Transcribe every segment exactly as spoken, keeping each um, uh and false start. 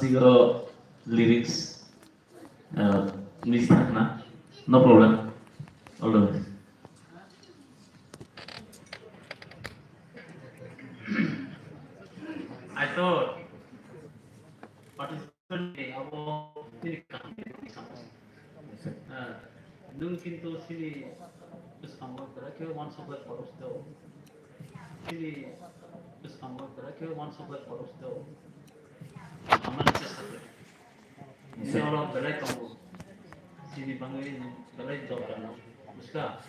Siguro lyrics, uh, miss thangna. No problem. All the best. I thought participant abo tini kaham. Ah, nung kintu sini bwskango berai khe uansukbai khoroksa do. Sini bwskango berai khe uansukbai khoroksa do. Amani chesta khlai. Sini oro belai tongo. Sini bangwi belai jora no. Buska.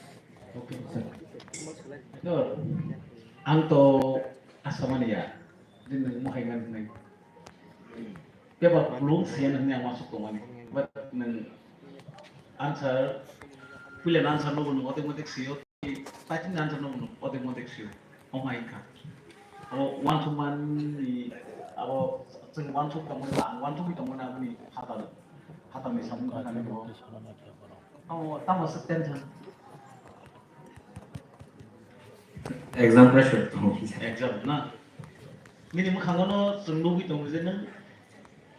Okay, sir. Sir, ang to asa mani ya. Din nang mo hai ngan nai. Paper blue siyan hwnwi ang uansuk tongmani. But nwng answer, puila answer no nwng otek motek sio, tei tini answer no nwng otek motek sio. Omo hai wngkha. Abo uansukmani, abo chwng uansuk tongmani, ang uansukwi tongmani aboni phatar, phatarni samung kha kani bo. Tamo, tamo se tension. Exam pressure tongo. Exam na. Nini mwkhango no chwng nugwi tongo je nwng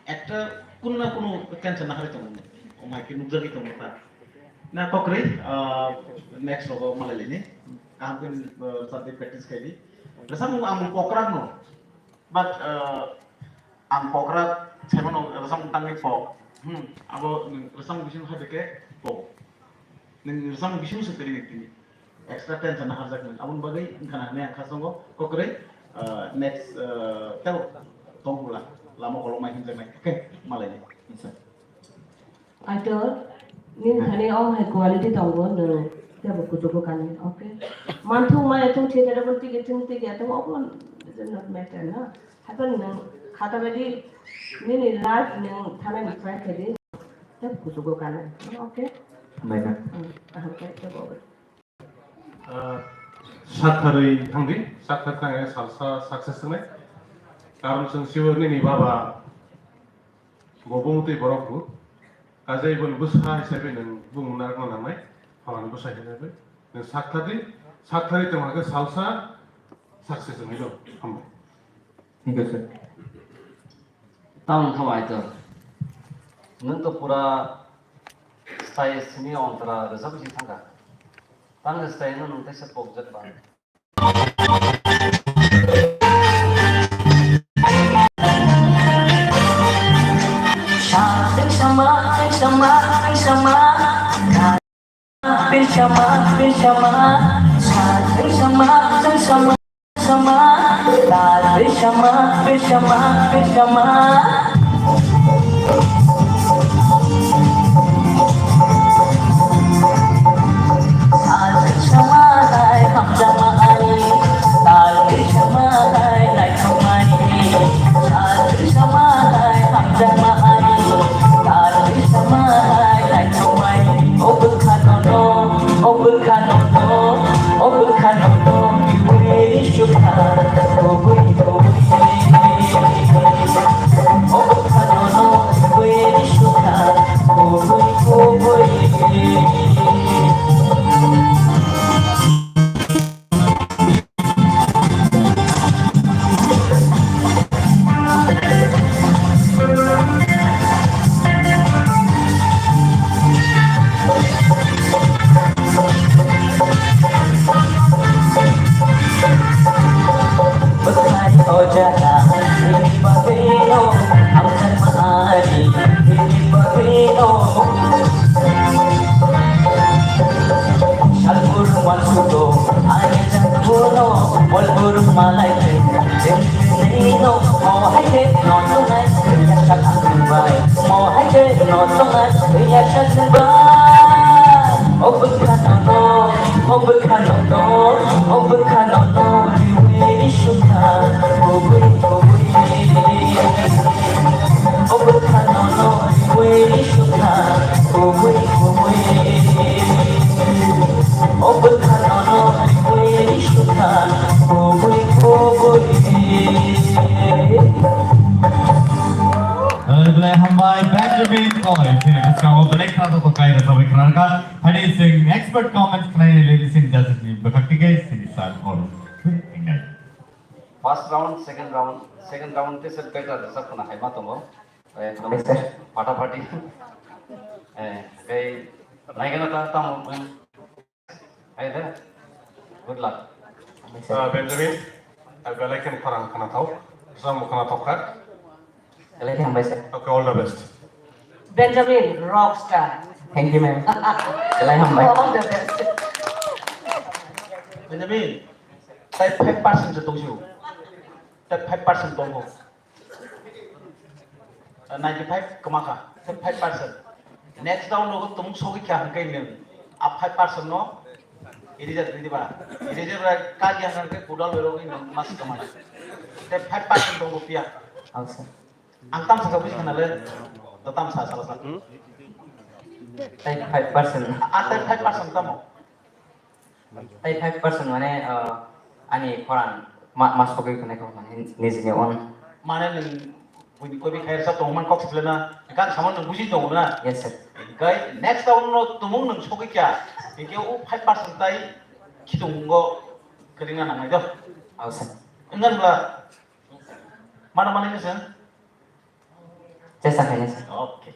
ekta kuno na kuno tension naharwi tongo. Omai khe nukjagwi tongo ta. Na kokrwi, ah, next rogo malai lini. Kaham khe, ah, subject practice khaidi. Rwchapmung ang pokrak no. But, uh, ang pokra saimano rwchapmung tangwi pok. Hmm, abo nwng rwchapmung bising hai khe pok. Nwng rwchapmung bising se twi tini. Extra tension na harjak nwng. Aboni bagwi wngkha na hwnwi ang kha songo kokrwi, uh, next, uh, tebo tong hula. Lama kolok mai hinjak nai. Okay, malai ni. Insha. Aitor, nini thani o hai quality tongo, nwng tebo kuchugo kani, okay? Manthung maya thung thik ere bon tigi thung tigi atung obo doesn't not matter, no? Haikhe nwng khata baidi nini life nwng thanani try khaidi, tebo kuchugo kani, okay? Hambai kha. Hmm, aham khe tebo. Ah, saktharwi thangdi, sakthar thangya salsa success wngnai. Karon chwng siyo nini baba bo bumtwi borok bo. Kajai boni bwsa hisabe nwng bumung narwkna nangnai, phalani bwsa hisabe. Nwng sakthardi, saktharwi tongma khe salsa success wngnai do. Hambai. Thank you, sir. Tamo wngkha bai to. Nwng to pura style simi ontra rwchapwi si thangkha. Tangni style no nwng teisa pokjak ba. Pishama, pishama, sa, pishama, pishama, pishama, ta, pishama, pishama, pishama. Sa, pishama, hai, hamjama, ai, ta, pishama, hai, nai, khamai, sa, pishama, hai, hamjama, ai, ta, pishama, hai, nai, khamai. O bwkha nono, o bwkha nono, o bwkha nono, kubui sukha, kubui, kubui. O bwkha nono, kubui sukha, kubui, kubui. Salbur mansudo, ayah jatuh no, walbur malai. Nino, mo hai ke no tongai, ya sa thang bai. Mo hai ke no tongai, ya sa thang bai. O bwkha no no, o bwkha no no, o bwkha no no, riwi ri sukha, kubui, kubui. O bwkha no no, riwi ri sukha, kubui, kubui. O bwkha no no, riwi ri sukha, kubui, kubui. Belai hambai Benjamin Koi, chini bwskango belai khna tongthok kaitor sabai khna rwkha. Hani chwng expert comments khlainai ladies and judges ni bwkhak tike chini sal horo. First round, second round, second round tei se better rwchapna hai ma tongo. Eh, Hambai sir. Pata pati. Eh, kai naigana ta tamu. Hai da. Good luck. Hambai sir. Ah, Benjamin, ah, belai khe khorang khana thok. Sam khana thok kha. Belai khe hambai sir. Okay, all the best. Benjamin, rockstar. Thank you, ma'am. Belai hambai. All the best. Benjamin, tai five percent se tongsiu. Tai five percent tongo. Ninety five kwma kha, five percent. Next round no tumung sogwi kha hwnkhe nwng a five percent no eraser ridi ba. Eraser ba ka dia hwnkhe kudal berogwi nwng mas kwma. Te five percent tongo piya. Ang sa. Ang tam saka buji khana le. To tam sa sala sa. Tai five percent. A tai five percent tamo. Tai five percent mane, ah, ani khorang ma, ma sogwi khwnai kho mane nijini own. Mane nwng buini koibi khairsa tongman kok siplena, gan samano nwng buji tongo na? Yes, sir. Hwnkhe next round no tumung nwng sogwi kha, hwnkhe o five percent tai khitungo kwrwngna nangnai do. Oh, sir. Wngkha nukla? Mano manwi se? Chesta khainai se. Okay.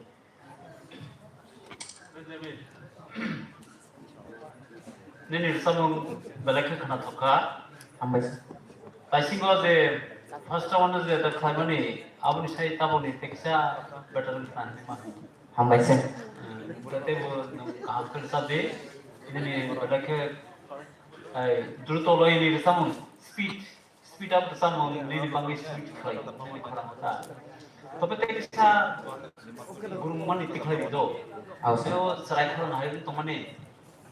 Nini samung belai khe khwnathok kha. Hambai se. Taisingo je first round je da khlaimani aboni sai taboni teksa better khnani mano. Hambai se. Hmm, tei bo kaham khe rwchapdi. Nini belai khe, ai, druto loi ni rwchapmung, speed. Speed up to someone nini bangwi speed khlai, nini khorang ta. Tobe tei kisa gurung mani tikhlai di do. Aw, sir. Teo chwrai khorang hai tongmani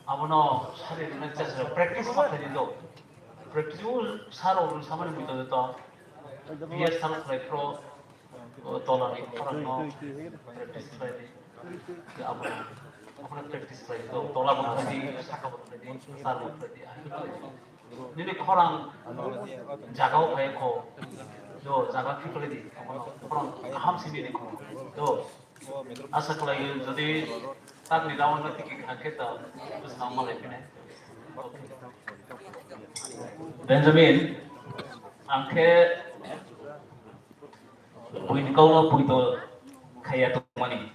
abono sari rwna chesra practice ma khlai di do. Practice o saro rung samani mui to to. Biya sal khlai pro, o, tola ni khorang no practice khlai di. Abono, abono practice khlai di do. Tola bo khlai di, saka bo khlai di, sar bo khlai di. Nini khorang jaga o phai kho. Do, jaga phiklai di. Khorang kaham simi di khorang. Do. Asa khlai jodi tak ni round no tiki khakhe ta bwsang malai phine. Benjamin, ang khe buini kau no puito khaya tongmani.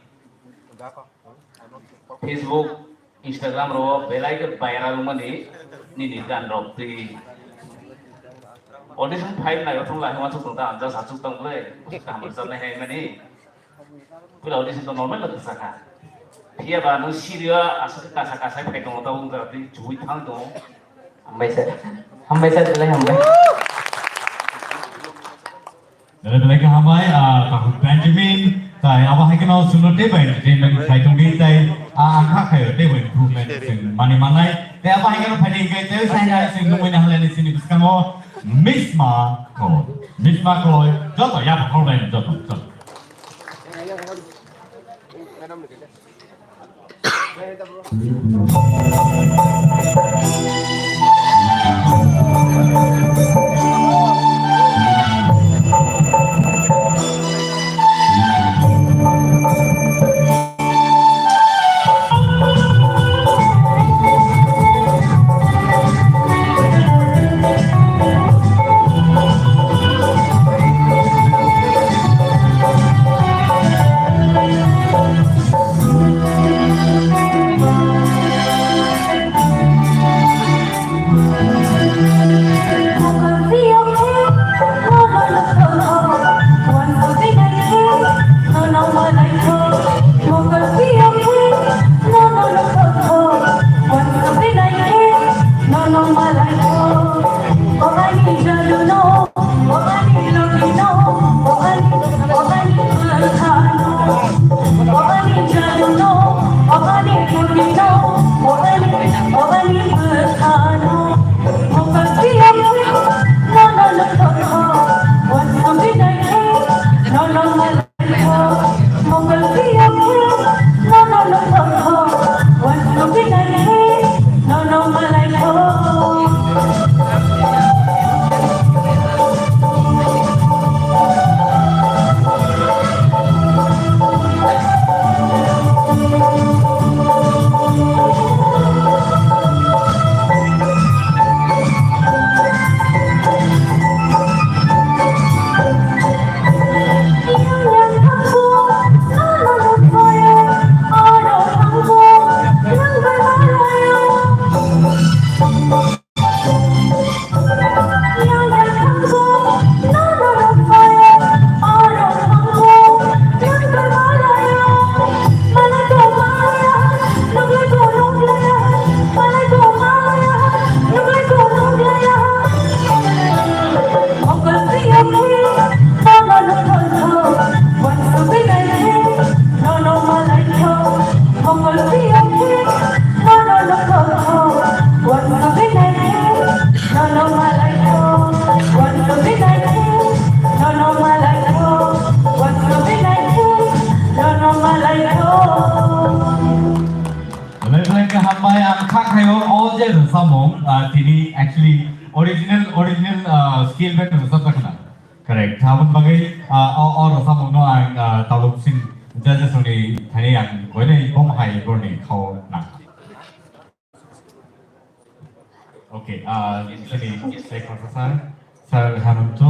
Facebook, Instagram ro belai khe viral wngmani nini gan rok twi. Audition five nai thung lai ma chuk ta anja sa chuk tong le. Kaham rwchapnai hai mani. Pura audition to normal la kasa kha. Phiya ba no sirio asuk kasa kasa phai tong ta ung ta twi chui thang tong. Hambai sir. Hambai sir, belai hambai. Belai belai khe hambai, ah, Takhuk Benjamin, tai abo hai kheno chwngno teibo entertainment khlai tongdi, tai, ah, ang kha khaio teibo improvement chwng mani mannai. Tai abo hai kheno phaidi hwnkhe tei sai sai chwng nukmani haleni chini bwskango Misma Koloi. Misma Koloi, joto yapha khoroknai joto, joto. Samung, ah, tini actually original, original, ah, scale band rwchapjak khna. Correct. Aboni bagwi, ah, o, o rwchapmungno ang, ah, tabuk chini judges rokni thani ang koinai bom hai borni khao nang. Okay, ah, chini sir, sir Hemanto.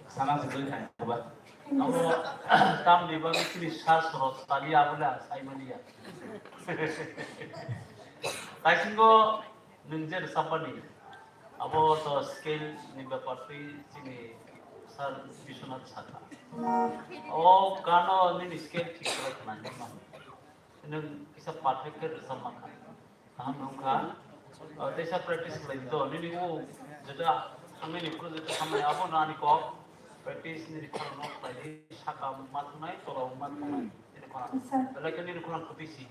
Sana se doi thang ba. Amo tamni bagwi chini sir sorok tali abole ang sai mani ya. Taisingo nwng je rwchapmani, abo to scale ni bepar twi chini sir Biswanath sakha. O gano nini scale thik khlai khna hinwi mano. Nwng kisa perfect khe rwchap mankha. Kaham wngkha. O, teisa practice khlai di to. Nini o jeta thangnaini phuru jeta thangmani abo no ani kok. Practice nini khorang no khlai di. Saka ma thwngnai, tola ma thwngnai. Nini khorang. Yes, sir. Belai khe nini khorang kwtwi si.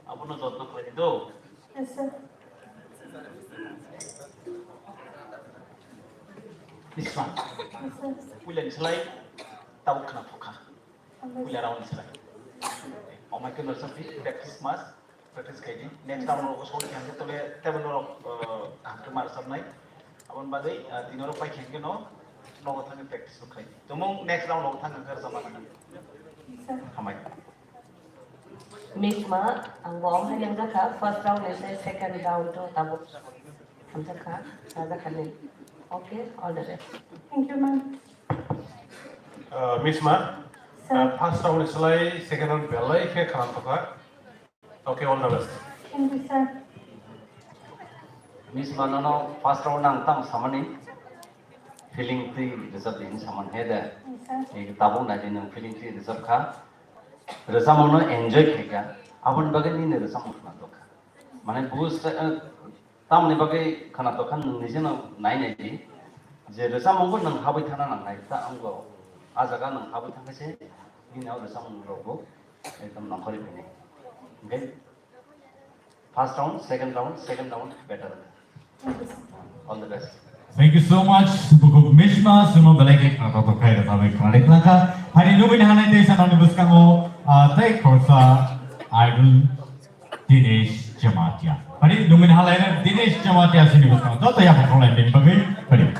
Abono jotno khlai di do. Yes, sir. Bisma. Yes, sir. Puila ni slai tabuk khna thokha. Yes, sir. Puila round ni slai. Omai khe no sapi practice mas, practice khai di. Next round rok sori khe tole table rok, eh, kaham khe mar sabnai. Aboni bagwi, eh, tini rok pai khe no nogo thangwi practice rok khai di. Tumung next round rok thang khe rwchapma nang. Yes, sir. Hambai. Miss ma, ang bo omo hai nangjakha, first round ni se second round to tabuk hamjakha, chajakha ni. Okay, all the best. Thank you, ma'am. Uh, Miss ma, sir. Uh, first round ni slai second round belai khe khalam tokha. Okay, all the best. Thank you, sir. Miss ma, nono first round nang tamo samani feeling twi rwchap di hinwi samani he de. Yes, sir. Ni tabuk nai di nwng feeling twi rwchap kha. Rwchapmungno enjoy khaikha, aboni bagwi nini rwchapmung khwnatok kha. Mane buj, eh, tamoni bagwi khwnatok kha, nwng nijeno nai nai di je rwchapmungbo nwng habwi thangna nangnai, ta wngbo a jaga nwng habwi thangkhe se nini o rwchapmung rokbo ekdom nongkhorwi phainai. Hwnkhe first round, second round, second round better. All the best. Thank you so much, Bukuk Mishma, sumo belai khe khna toktok khai rwchapwi khna ri khlakha. Hari nugwi ni hanai tei sanani bwskango, ah, tei khoroksa idol Dinesh Jamatia. Hari nugwi ni halai Dinesh Jamatia sini bwskango. Joto yapha khlai din bagwi. Hari.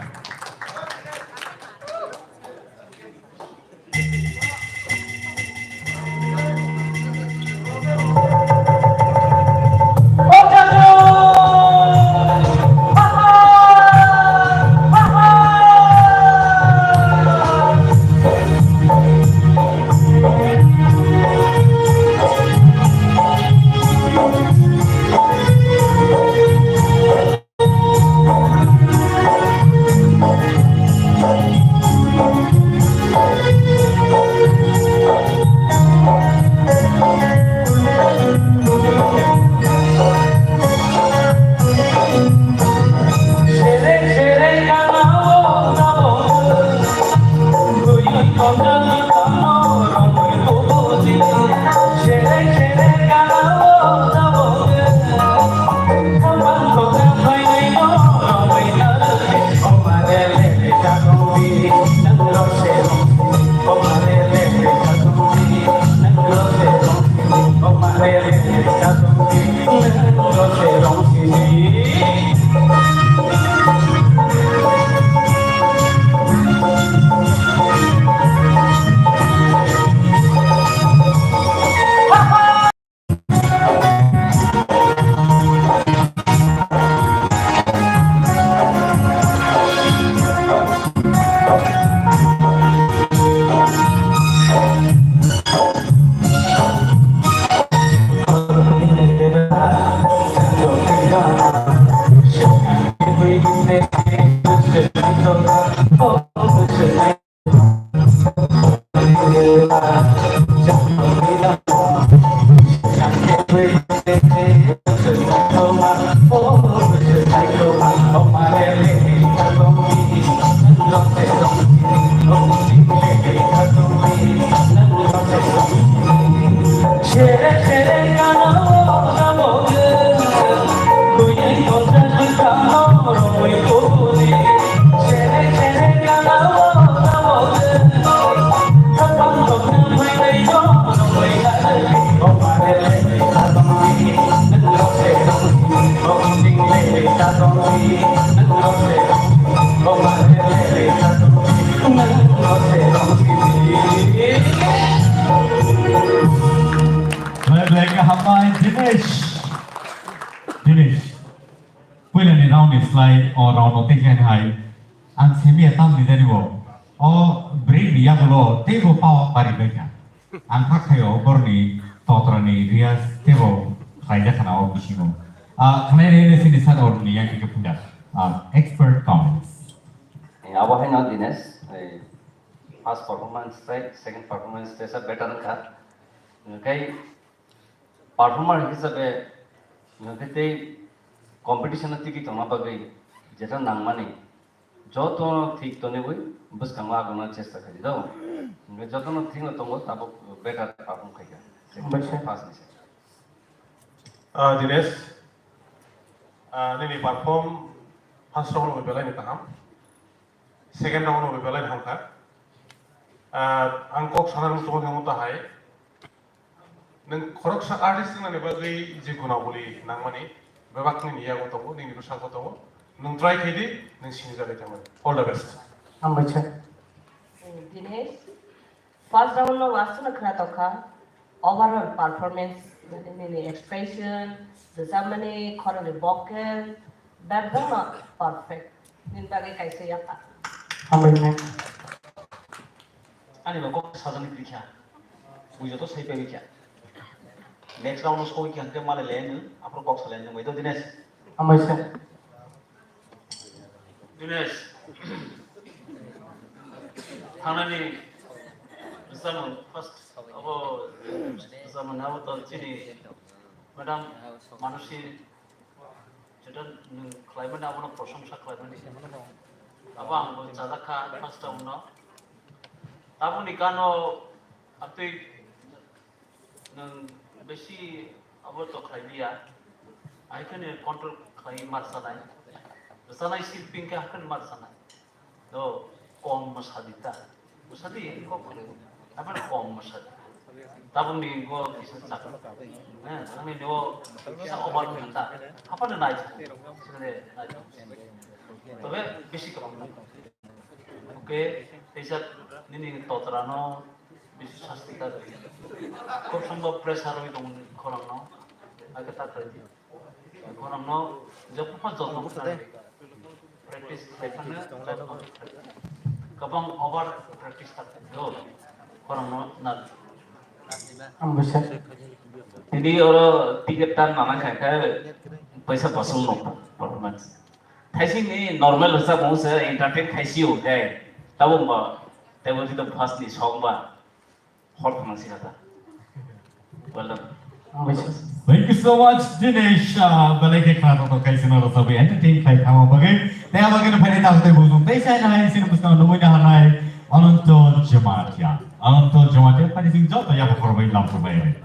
Dinesh. Dinesh. Puilani round ni slai o round o tei khe hai. Ang semiya tam ni jani bo. O break ni yagulo tei bo power bari bai kha. Ang kha khayo borni totra ni riyaz tei bo khlai jakha na o bisingo. Ah, khnai riyaz ni sini sa rok ni yang khe phunda. Ah, expert comments. Eh, abo hai no Dinesh, eh, first performance tei second performance tei sa better wngkha. Hwnkhe performer hisabe hwnkhe tei competition o tigi tongna bagwi jeta nangmani jotono thik tonwi bwskango aguna chesta khaidi do. Hwnkhe jotono thik no tongo tabuk better perform khaikha. Hambaisa. First ni se. Ah, Dinesh, ah, nini perform first round o belai ni kaham. Second round o belai ni hamkha. Ah, ang kok sana rung tongmani omo to hai. Nwng khoroksa artist wngnani bagwi je gunabuli nangmani bebak nini yago tongo, nini bwskango tongo. Nwng try khaidi, nwng sinijagwi thangmani. All the best. Hambaisa. Dinesh, first round no wasuna khna tokha. Overall performance, nini expression, rwchapmani, khoroknwi vocal, bebakno perfect. Nini bagwi kaisa yapha. Hambai nai. Ani ba kok sajani krikha. Bujo to sai pai kha. Next round no soi kha, hwnkhe male le nw, aphuru kok salai nw, mai do Dinesh. Hambai sir. Dinesh. Thangnani rwchapmung first abo rwchapmung abo to chini madam Manushi Jeta nwng khlaimani abono prosongsa khlaimani. Abo ang bo chajak kha first round no. Tabukni gano amtwi nwng besi abo to khlai liya. Hai kheno control khlai mar sanai. Sanai silping khe hai kheno mar sanai. Do kom mwsadi ta. Mwsadi, kok kwrwi. Aphano kom mwsadi. Tabukni go kisa chak. Eh, nangni do kisa over khe ta. Aphano nai. Sere nai. Tobe bisi kwbang. Okay, teisa nini totra no bisi sasti ta. Khub songbo pressure rwi tong khorang no. Ake ta khlai di. Khorang no jepho jotno khlai. Practice khlai phano jotno khlai. Kwbang over practice ta khlai do. Khorang no na. Ang bisa. Tini oro ticket tan nana kha kha paisa basal no performance. Thaising ni normal rwchapmung se entertain khaisio khe tabuk ba table to the first ni song ba. Hor thangna sikha ta. Well done. Thank you so much, Dinesh. Ah, belai khe khna tongthok khe sino rwchapwi entertain khlai thangma bagwi. Tei abo kheno phaini tamo tei bujung tei saina hai sino bwskango nungwi na hanai Ananto Jamatia. Ananto Jamatia, phaini sing joto yabo khorbai lam khorbai.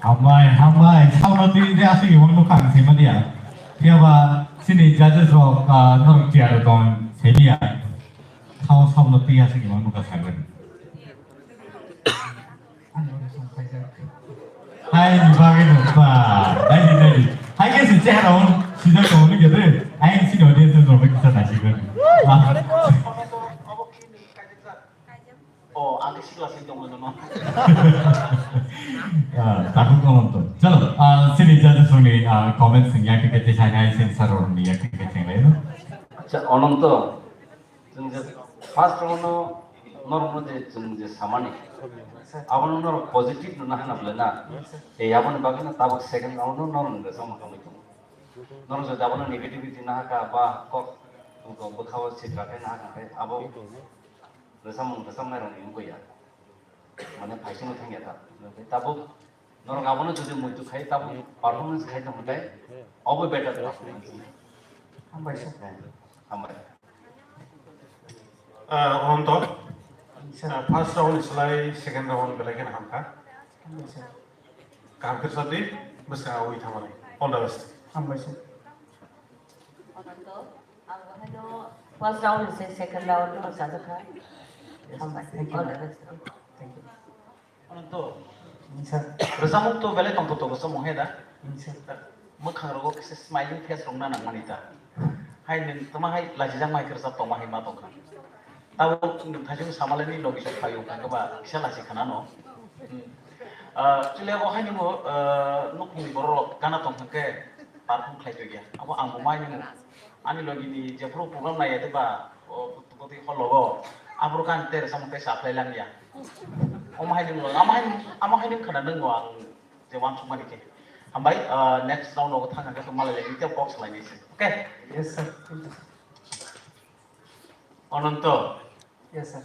Hambai, hambai, sauna twi de aswk imang nukha ang sima dia. Phiya ba chini judges rok, ah, norok tiya rok tong simi ya. Sao sauna twi aswk imang nukha saimani. Hai ni bagwi nukha. Dai di, dai di. Hai ke si chehra on, sida ko ni gede. Hai si no dia tu no bisa nasi kan. O, ang khe sikla sing tongmani no. Ah, takhu kono to. Chalo, ah, sini judges rokni, ah, comments ni yak kete sai nai, sensor rokni yak kete sai nai no. Acha, Ononto, chwng je first round no norok no je chwng je samani. Abono norok positive no nahana bole na. E aboni bagwi no tabuk second round no norok no sama kamai tongo. Norok je abono negativity nahaka ba kok bwkhao sitra khe nahaka khe abo Rwchapmung rwchapnairokni wngwi ya. Mane phaisingno thangya ta. Tabuk norok abono jodi muitu khai tabuk performance khai tongkhe tai obo better performance. Hambai sir. Hambai. Ah, Ononto, sir. Ah, first round ni slai second round belai kheno hamkha. Hambai sir. Kaham khe sadi, bwskango wi thangmani. All the best. Hambai sir. Ononto, ang bo haino first round ni se second round no chajakha. Hambai. Thank you. All the best. Thank you. Ononto. Sir. Rwchapmung to belai tongthok tongo, chwng munghe da? Sir. Mwkhang rogo kisa smiling face rok na nangmani ta. Hai nwng tama hai lachijak mai khe rwchap tongma hai ma tongkha. Tabuk nwng thaisung samalai ni logi sok phaio kha ba kisa lachi khana no. Hmm. Ah, chwla bo hai nungo, ah, nukni borok rok gana tong khe perform khlai tongya. Abo ang bo mai nungo. Ani logi ni jephuru program nai ya de ba, o, kotwi hall logo. Aboro kan ter samung tei sa phlai lang ya. Omo hai nungo, amo hai, amo hai nung khana nungo ang je wansuk mani khe. Hambai, ah, next round logo thang khe malai lai ni box lai ni se. Okay? Yes, sir. Thank you. Ononto. Yes, sir.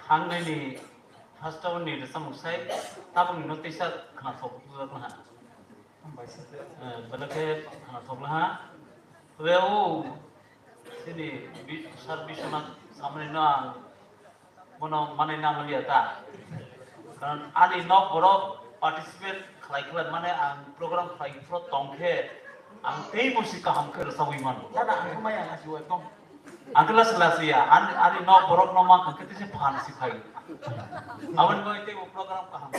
Thangnai ni first round ni rwchapmung sai tabuk ni no teisa khna thok bujak na. Hambai sir. Eh, bwlwkhe khna thok laha. Tei o chini bi-, sir Biswanath samani no ang bono manwi nang liya ta. Karon ani nok borok participate khlai khlai mane ang program khlai phuru tong khe ang tei musi kaham khe rwchapwi mano. Dada, ang khe maya nasi ekdom. Ang khe lasi lasi ya, ani, ani nok borok no ma khe tei se phan si phai. Aboni bagwi tei bo program kaham.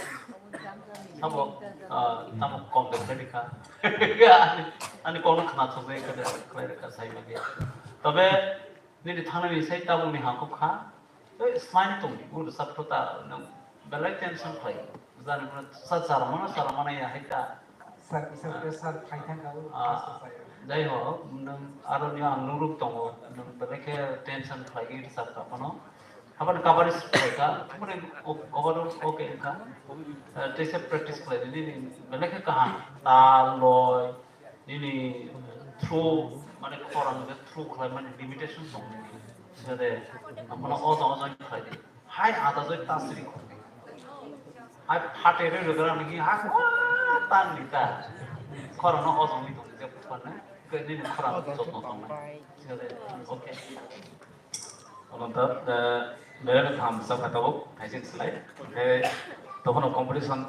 Sabo, ah, tamo kok de khlai kha. Ani, ani kok no khna thok de khlai kha sai ma dia. Tobe nini thangnani sai tabuk ni hangkuk kha. Tei smile tong di, ur sab kota nang belai tension khlai. Jani mano sa chara mano chara mano ya hai ta. Sir, sir, sir, phai thang ka, o, ah, kasta saya. Jai ho, nang aro ni ang nuruk tongo, nang belai khe tension khlai gi sab ka mano. Haban kabari khlai ka, mane o-, overall okay ka. Eh, tei se practice khlai di, ni, ni, belai khe kaham. Tal, loi, nini throw, mane khorang je throw khlai mani limitation tong. Sede, amono ojo ojo khlai di. Hai ada joi tasri. Hai phate re re gra nigi ha kwa tan ni ta. Khorang no ojo ni tong je phan ne. Ke nini khorang jotno tong. Sede, okay. Omo ta, eh, belai no kaham bwsa kha tabuk, thaising slai. Khe tokhono competition,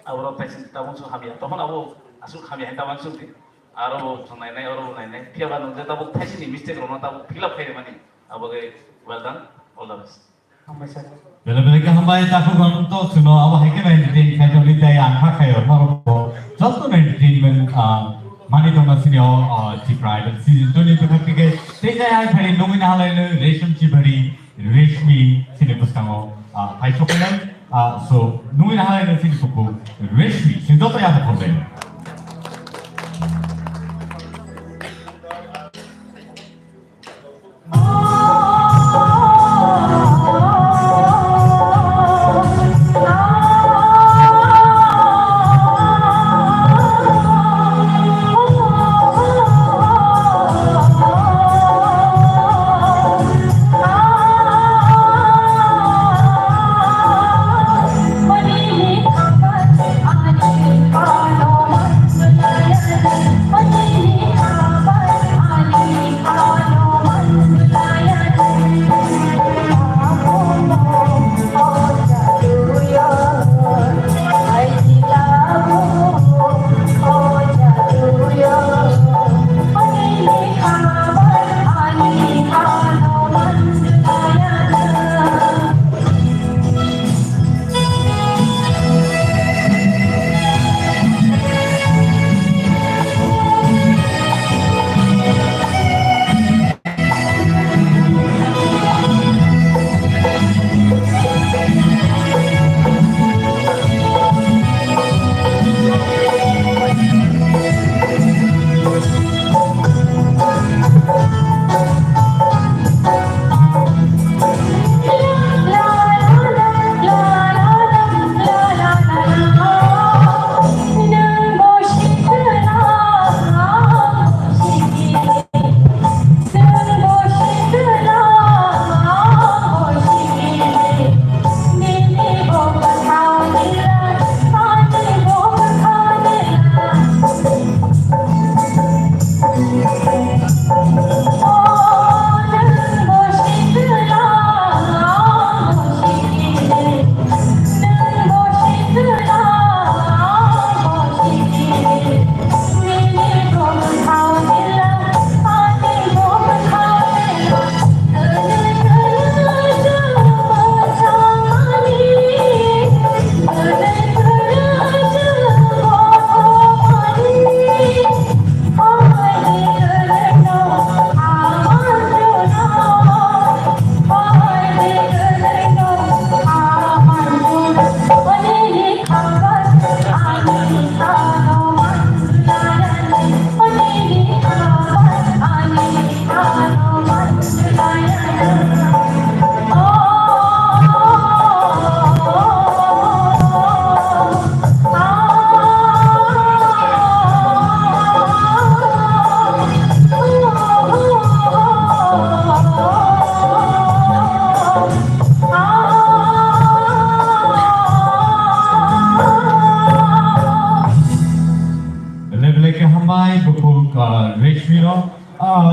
aboro thaising tabuk sung hamya. Tokhono abo aswk hamya hai tabuk sung di. Aro bo sung nai nai, oro bo nai nai. Phiya ba nung je tabuk thaising ni mistake rokno tabuk fill up khai mani. Abo khe well done, all the best. Hambai sir. Belai belai khe hambai, takhuk ang to suno abo hai khe nai entertain khai tongli tai ang kha khai norok bo. Joto no entertainment, ah, mani tongma sini o, ah, Tipra Idol season two ni bwkhak tike tei jai hai phai nungwi na halai no Resham Chibari, Reshmi sini bwskango, ah, phai sokolai, ah, so nungwi na halai no sini kuku Reshmi sini joto ya khorbai.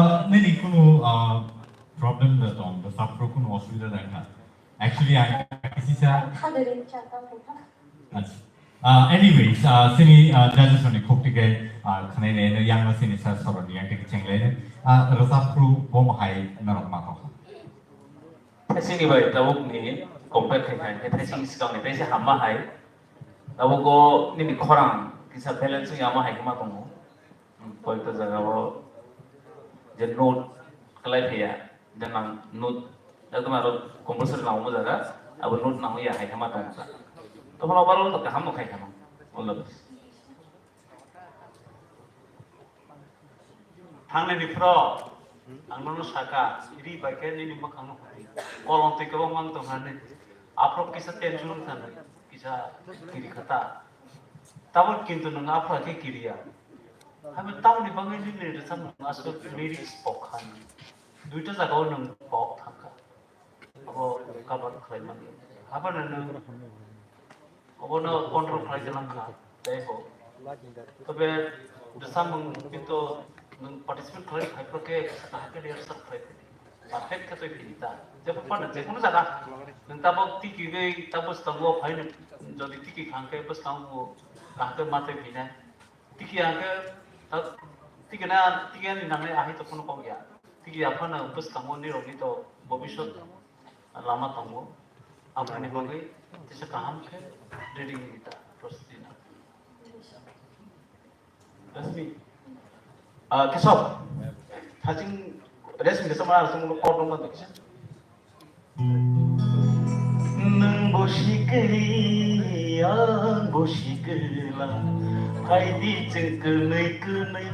Ah, nini kunu, ah, problem da tong, da sapro kunu osubida da kha. Actually, ang kisisa. Acha. Ah, anyways, ah, sini, ah, judges ni khuk tike, ah, khnai ne, ne yang na sini sa soroni yang tike chengle ne. Ah, rasa pro bom hai norok ma kok. Sini bai tabuk ni compare khai khai, khai sini sikang ni, tei se hamma hai. Tabuk o nini khorang kisa balance ya ma hai ma tongo. Koyekta jaga o je note kalai phaiya, je nang note ekdom aro compulsory nang omo jaga, abo note nang ya hai khe ma tong sa. Tobon overall to kaham no khai khano. All the best. Thangni ni phro, ang nono saka, ri bai khe nini mwkhang no hwnwi. Kolom twi kwbang mang tong hani. Aphro kisa tension thani, kisa kiri khata. Tabuk kintu nwng aphro khe kiriya. Haibo tamoni bagwi nini rwchapmung aswk lyrics pok kha nini. Duita jagao nwng pok thangkha. Abo cover khlai mani. Haphano nwng obono control khlai se langkha. Tei bo. Tobe rwchapmung kintu nwng participate khlai phai phro khe kaham khe rehearsal khlai phai. Perfect khe twi phini ta. Jebo phano jekunu jaga. Nwng tabok tiki gwi tabos tongo phai nwng jodi tiki khang khe bwskango kaham khe ma twi phinai. Tiki hwnkhe, ta-, tiki na, tiki ani nangnai ahai to phano kok ya. Tiki aphano bwskango nirokni to bobiswt lama tongo. Aphani bagwi tisa kaham khe ready wngwi ta, prostuti na. Resmi. Ah, Kesab. Thajing Resmi Kesab mana asung lo kor dong ma kisa. Nwng bo sikli, ang bo sikla, phaidi chwng kwnwi kwnwi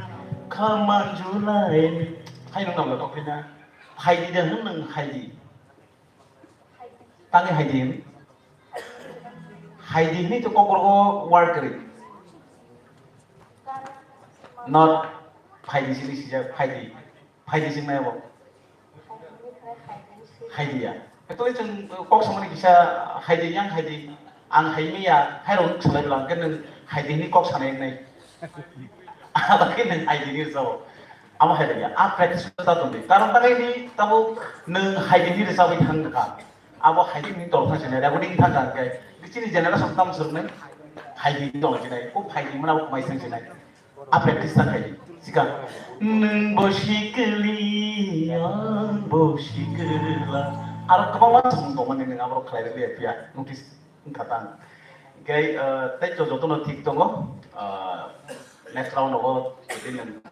kha manjulai. Hai nwng nabla kokpina? Phaidi da hwn nwng haidi. Tangwi haidi hwn. Haidi hwnwi to kokrogo word kwrwi. Not phaidi sini sijak phaidi. Phaidi sing nai bo. Hai dia. Actually chwng kok samani kisa hai di yang hai di. Ang hai mi ya, hai rok nuk salai bwla, hwnkhe nwng hai di hwnwi kok sanai wngnai. Abo khe nwng hai di hwnwi rwchabo. Amo hai di ya. A practice ta tong di. Karon ta kai di, tabo nwng hai di hwnwi rwchabwi thang kha. Abo hai di hwnwi tong thang sinai, recording thang kha hwnkhe. Chini generation tam swrwngnai hai di tong sinai. Kok hai di mwnabo mai swng sinai. A practice ta khai, sikang. Nwng bo sikli, ang bo sikla. Aro kwbangma samung tongmani nwng abo khlai rwliya phiya, notice wngkha tang. Hwnkhe, ah, tei to jotono thik tongo. Ah, next round o jodi nwng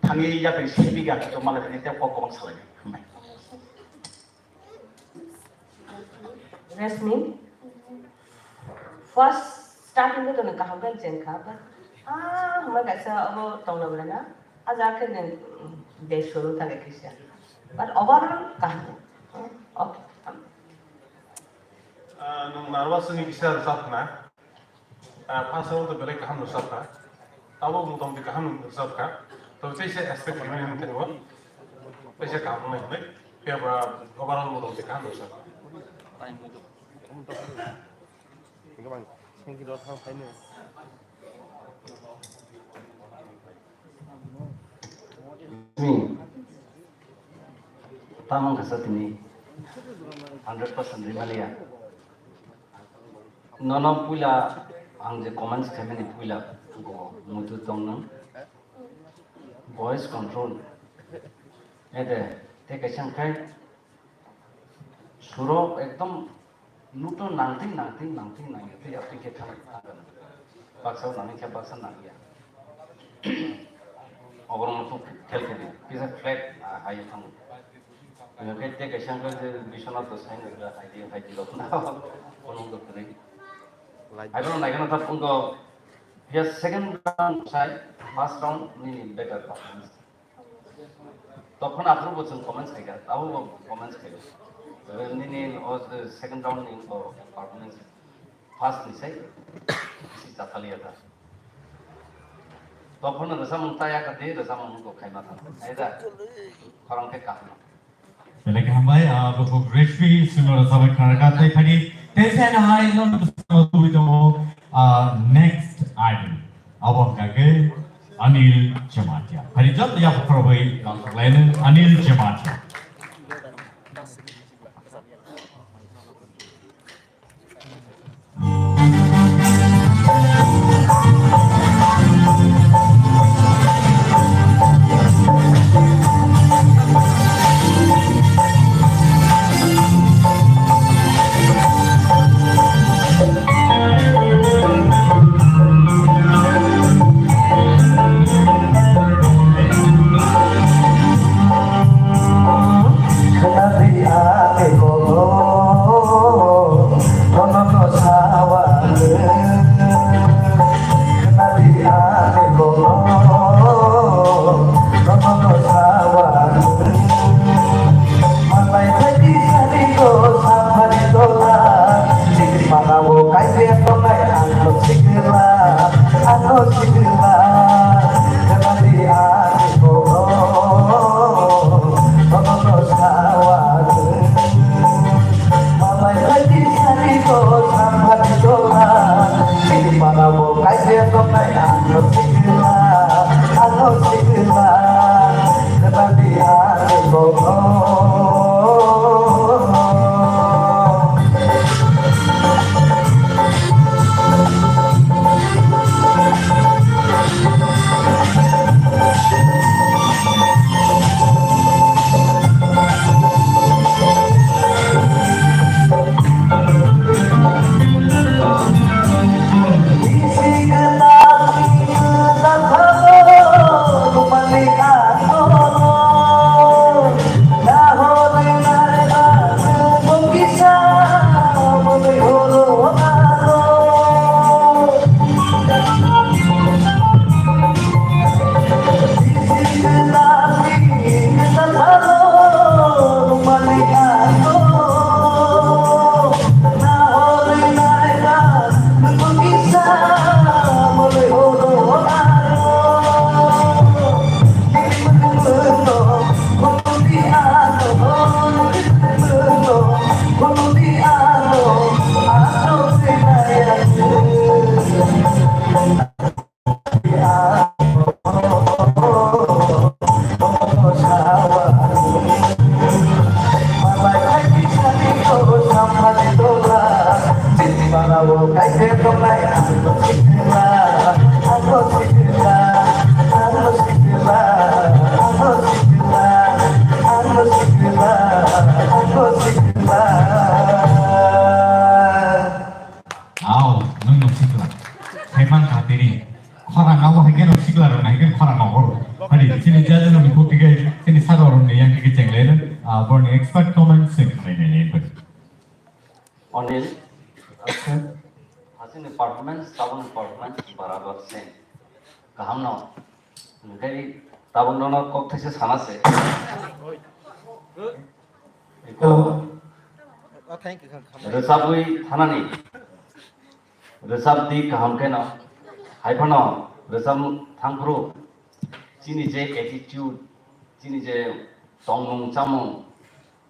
thangwi yapri simi ga to malai tei kok kwbang salai. Hambai. Resmi, first starting to no kaham kan jeng kha, but ah, hama kaisa abo tongna bwlai na, ah, ja khe nang de shuru ta kisa, but overall kaham. Okay. Ah, nwng nervous wngwi kisa rwchap khna. Ah, first round to belai kaham rwchapkha. Tabuk motamoti kaham rwchapkha. Tei teisa expect khaimani hwnwi tongbo. Teisa kaham wngnai hwnwi. Phiya ba overall motamoti kaham rwchapkha. Hmm. Tamang kasa tini hundred percent rimaliya. Nono puila ang je comments khaimani puila go muitu tong nang. Voice control. Ede, te kaisa khai suro ekdom nuto nangting, nangting, nangting, nangya, te yapri khe thang, thang. Baksa nangya, baksa nangya. Oborok no khel khe di, kisa flat, ah, hai thang. Hwnkhe tei kaisa hwnkhe je Biswanath Gosai ni hai di, hai di rok no, kono wngkha kwrwi. Hai bono naikhe no thap wngkha, phiya second round sai, first round nini better performance. Tokhono aphuru bo chwng comments khaikha, abo bo comments khaikha. Nini o second round ni wngkha performance. First ni sai bisi chathaliya ta. Tokhono rwchapmung ta yakha di, rwchapmung bo khaima thang. Ai da. Khorang khe kaham. Belai khe hambai, ah, bukhuk Reshmi, sino rwchapmung khnarwkha, tei phani, tei phano hai, non rwchapmung tubui tongo, ah, next idol. Abo hwnkha khe, Anil Jamatia. Hari jat ya putro bai lang lain Anil Jamatia. Aw, nwng no sikla. Hai man ka tini. Khorang abo hai khe no sikla rok nai khe khorang abo. Hari chini jaja no ni kok tigai chini sago rok ni yang tigai chenglai. Ah, borni expert comment se khlai nai nai. Anil, acha, hachini performance, tabukni performance barabar same. Kaham no. Hingke tabuk nono kok thaisa sana se. Eko. Hello. Oh, thank you, thank you. Rwchapwi thanani. Rwchap di kaham khe no. Hai phano rwchap thangphuru. Chini je attitude, chini je tongmung chamung,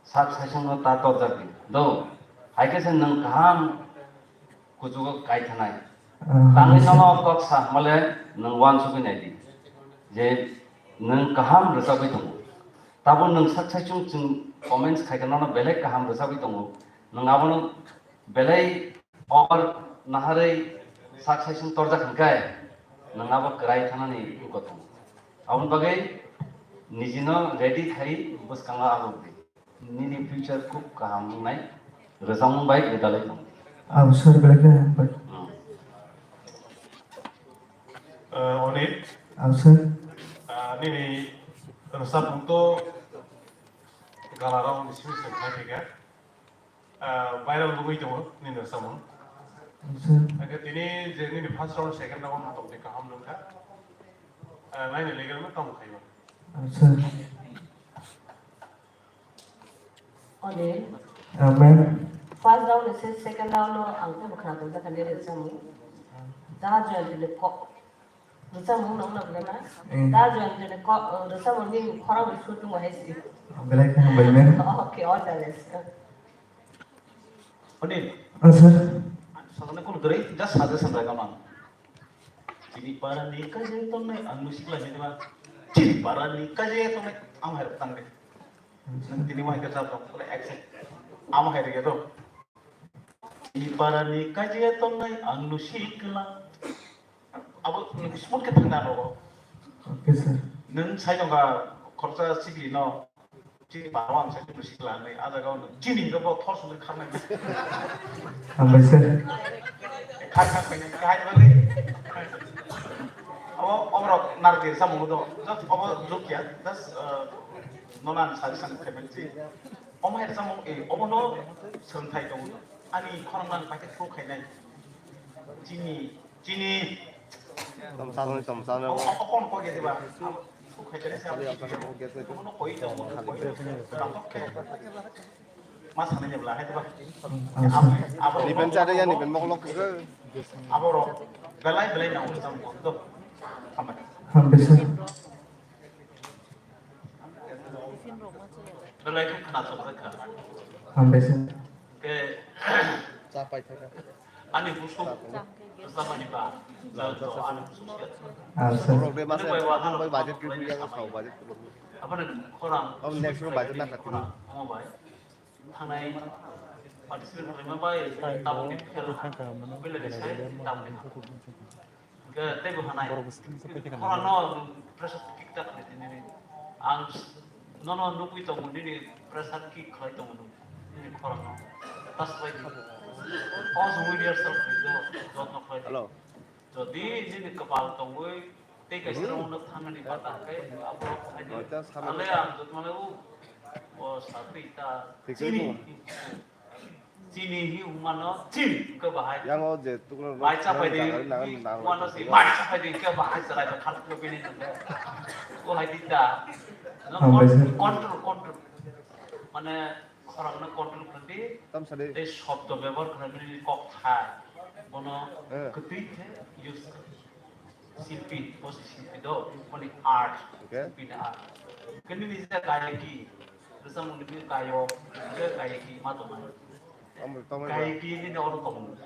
sak saisungno ta torjak di. Do, hai khe se nwng kaham kuchugo kai thanai. Ah, tangwi sir. Nono kok sa hwnmale nwng uansugwi nai di. Je nwng kaham rwchapwi tongo. Tabuk nwng sak saisung chwng comments khai khe nono belai kaham rwchapwi tongo. Nwng abono belai over naharwi sak saisung torjak hwnkhe nwng abo kwrai thanani wngkha tongo. Aboni bagwi nijino ready khai bwskango abo di. Nini future khub kaham wngnai, rwchapmung bai gwdalwi tong di. Abo sir belai khe hambai. Hmm. Eh, Onit. Abo sir. Eh, nini rwchapmung to galarok ni simi se khai thika. Ah, viral wngwi tongo nini rwchapmung. Sir. Hakhe tini je nini first round, second round tongni kaham nungkha. Ah, naini level no tamo khaima. Sir. Onil. Ah, ma'am. First round ni se second round no ang tei bwkhwna tongjakha nini rwchapmung. Da join ni kok. Rwchapmung nung nung belai ma? Eh. Da join jene ko, rwchapmung ni khorang ni sur tongo hai si. Belai khe hambai, ma'am. Okay, all the best. Onil. Ah, sir. Sajani kunu kwrwi, just suggestion rai kama. Chini parani kaje tongnai ang nusi khlai ni ba. Chini parani kaje tongnai ang hai rok tang de. Nang tini wahai khe jab rok pura action. Amo hai rege do. Chini parani kaje tongnai ang nusi khlai. Abo nung smooth khe thangna rogo. Okay, sir. Nung sai tongkha khoroksa sikli no. Chini baro ang sai tongkha sikla nai. A jaga o nung chini hwnkhe bo thor songwi kharnai. Hambai, sir. Khar khar khainai, kahai bali. Abo, oborok narwkhe samung do. Just obo jokya. Just, uh, nono ang suggestion khaimani si. Omo hai samung, eh, obono swrwngthai tongo. Ani khorang nang paikhe thuk khainai. Chini Chini. Tom sano, tom sano. Abo, abo kon kok ya diba? Abo kok hai jani sa. Kali apa kan kok ya diba? Abo no koi jani, abo no koi jani. Mas sana jabla hai diba? Abo, abo. Ni ben chare ya, ni ben moklok ke. Abo ro. Belai, belai na utam ko to. Hambai. Hambai, sir. Belai ko khna sok kha. Hambai, sir. Ke. Cha pai thaka. Ani busuk, samani ba, jal to ani busuk. Ah, sir. Borok de masa, bai wa, bai budget kiri yang sao budget. Apa nih, khorang? Oh, next room budget na kati. Khorang, omo bai. Thangnai participant khlaima bai, tabuk ni khel ha. Bele de sai, tabuk ni. Hwnkhe teibo hanai. Borok bo skin se paikha khorang nai. No pressure kick ta khlai tini. Ang nono nugwi tongo nini pressure kick khlai tongo nini khorang no. Tas bai di. Also with yourself, do, do not khlai di. Hello. Jodi nini kwpal tongwi tei kaisa rokno thangani bata khe abo khlai di. Noita sama. Ale ang jotmano o, o satwi ta. Thik se chini. Chini hi humano chin ke bahai. Yang o je tukno bai chapai de, humano si bai chapai de ke bahai charai ba khal ko bini nang. Ko hai di da. No, hambai sir. Control, control. Mane khorang no control khandi. Tam sadi. Tei shobdo byabohar khandi kok thai. Bono eh. Kwtwi khe use. Silpi, bo se silpi do, boni art, okay. Silpi ni art. Kini ni je gayaki, rwchapmung ni gayok, je gayaki ma tongmani. Tamo, tamo. Gayaki ni ne oro tongmani.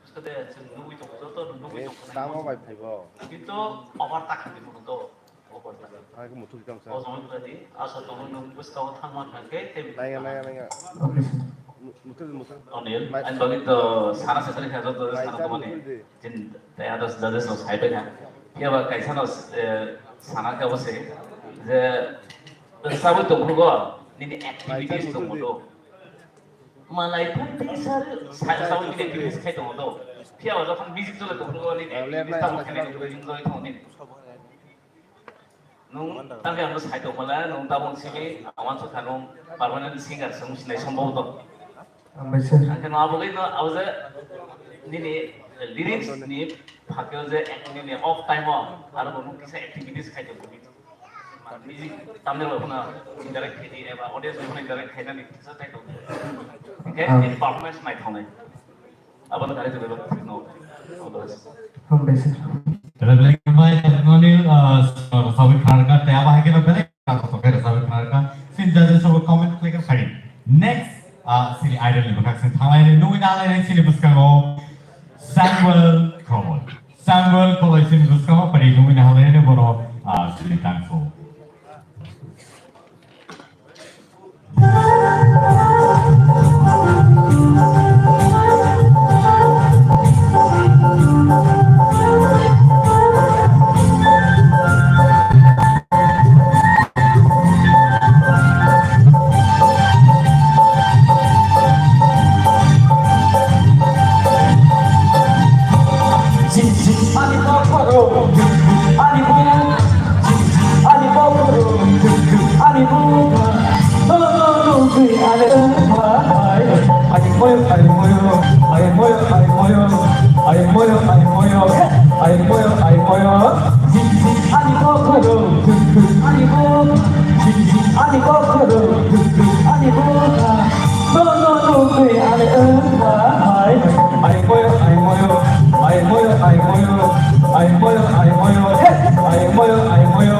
Skade chwng nugwi tongo, joto nugwi tongo. Tamo bai phaibo. Kintu over ta khandi bono do, over ta. Hai ko muthuk jam sa. O jong khadi, asa tongo nung bwskao thangma thangkhe, tei naiya, naiya, naiya. Okay, sir. Mu-, muthuk, muthuk. Anil, mai- ani bagwi to sana sesari kha, joto mai sana cha tongmani. Muthuk di. Chini tei others judges rok sai paikha. Phiya ba kaisa no, eh, sana khe obo se je rwchapwi tongphuru go nini activities tongo do. Malai phai tei sar sa rwchapwi nini activities khai tongo do. Phiya ba jokhon music chole tongphuru go nini activities tamo khainai enjoy tongo nini. Nung tangkhe ang sai tongmala, nung tabuk simi, ang wansukha nung permanent singer se wng sinai sombhoboto. Hambai sir. Hwnkhe no abo bai no, abo je nini lyrics ni phakhe je nini off time o aro bo nung kisa activities khai tongo. Music tamni rok no interact khai di eba audience rok no interact khai nani kisa khai tongo. Hwnkhe nini performance naithoknai. Abono kari tongwi rok no. Hambai sir. Belai belai hambai, Anil, ah, sawi kharka, tei abo hai khe belai kharka, sawi kharka. Sin judges rok comment khlai kha phai. Next, ah, sini idol ni bwkhak sin thanglai ni nugwi na lai sini bwskango Samuel Koloi. Samuel Koloi sini bwskango phai nugwi na lai ni bono, ah, sini tangso. Ani bokoro, ani bokoro, ani bokoro, no, no, no, ani bokoro, ani moyo, ani moyo, ani moyo, ani moyo, ani moyo, ani moyo, ani moyo, ani moyo, ani bokoro, ani bokoro, ani bokoro, ani bokoro. No, no, no, ani wngkha hai. Ai moyo, ai moyo, ai moyo, ai moyo, ai moyo, ai moyo, he, ai moyo, ai moyo.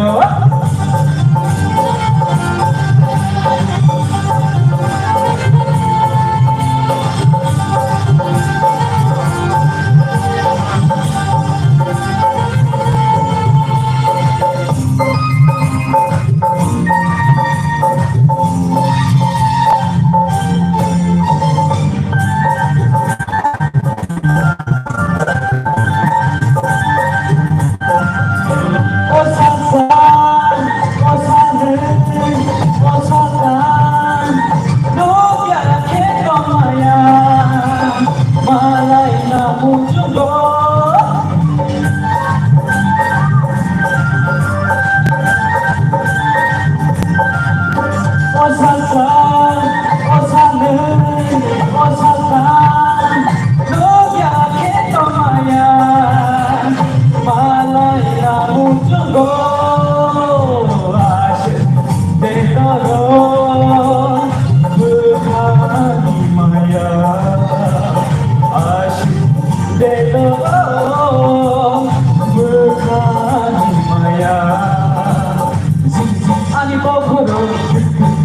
Ani bokhorok,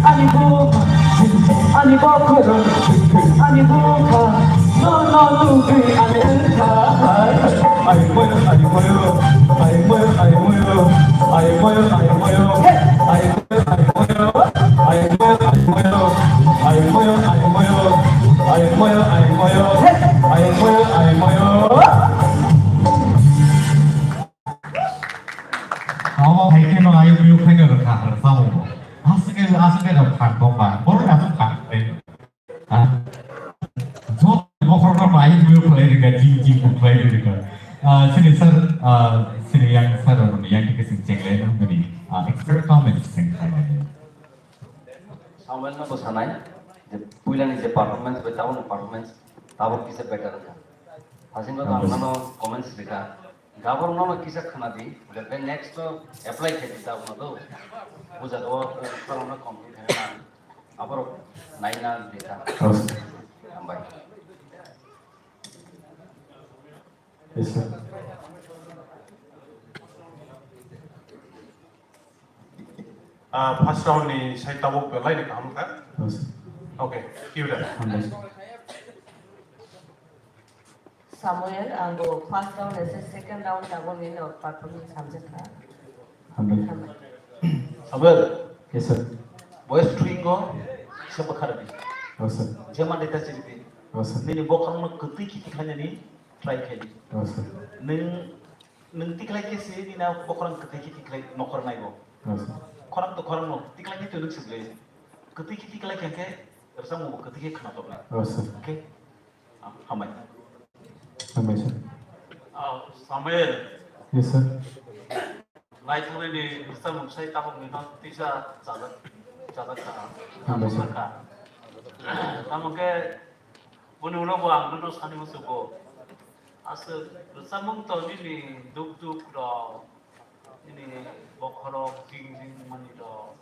ani bokhorok, ani bokha, no, no, nugwi ani wngkha. Ai moyo, ai moyo, ai moyo, ai moyo, ai moyo, ai moyo, ai moyo, ai moyo, ai moyo, ai moyo, ai moyo, ai moyo, ai moyo, ai moyo, ai moyo. Omo hai khe no ayuk yuk khaino rwkha, rwchapmung bo. Aswk khe, aswk khe rok khan tongma. Borok aswk khan tei. Ha? Joto bokhorok no ayuk yuk khlai rwkha, jing jing bo khlai rwkha. Ah, sini sir, ah, sini yang sir rok ni yang khe sing cheng lai nang bini, ah, expert comments sing khai nang. Samuel no bwsanai je puilani je performance bai tabukni performance tabuk kisa better wngkha. Hasingo to ang nano comments rikha. Gaborok no kisa khna di, je next to apply khe di tabuk no do. Buja do, khorang no complete khe na. Aborok nai na di ta. Hambai. Yes, sir. Ah, first round ni side tabuk belai ni kaham kha. Yes, sir. Okay, cue da. Hambai, sir. Samuel, ang bo first round ese second round tabuk ni no performance hamjak kha. Hambai. Hambai. Samuel. Yes, sir. Boys twingo se bakar di. Oh, sir. Jema deta chiri di. Oh, sir. Nini bokhorok no kwtwi kiti khainani try khai di. Oh, sir. Nung Nwng tikhlai khe se nini a bokhorok kwtwi khe tikhlai nokhor naibo. Yes, sir. Khorang to khorang no tikhlai khe to nwng sibli. Kwtwi khe tikhlai khe khe rwchapmung bo kwtwi khe khna toknai. Yes, sir. Okay? Ah, hambai. Hambai, sir. Ah, Samuel. Yes, sir. Naithoknai ni rwchapmung sai tabuk ni no tisa chajak, chajak kha. Hambai, sir. Tamo khe boni ulo bo ang nono sani muchungo. Aswk rwchapmung to nini duk duk rok, nini bokhorok jing jing mani rok.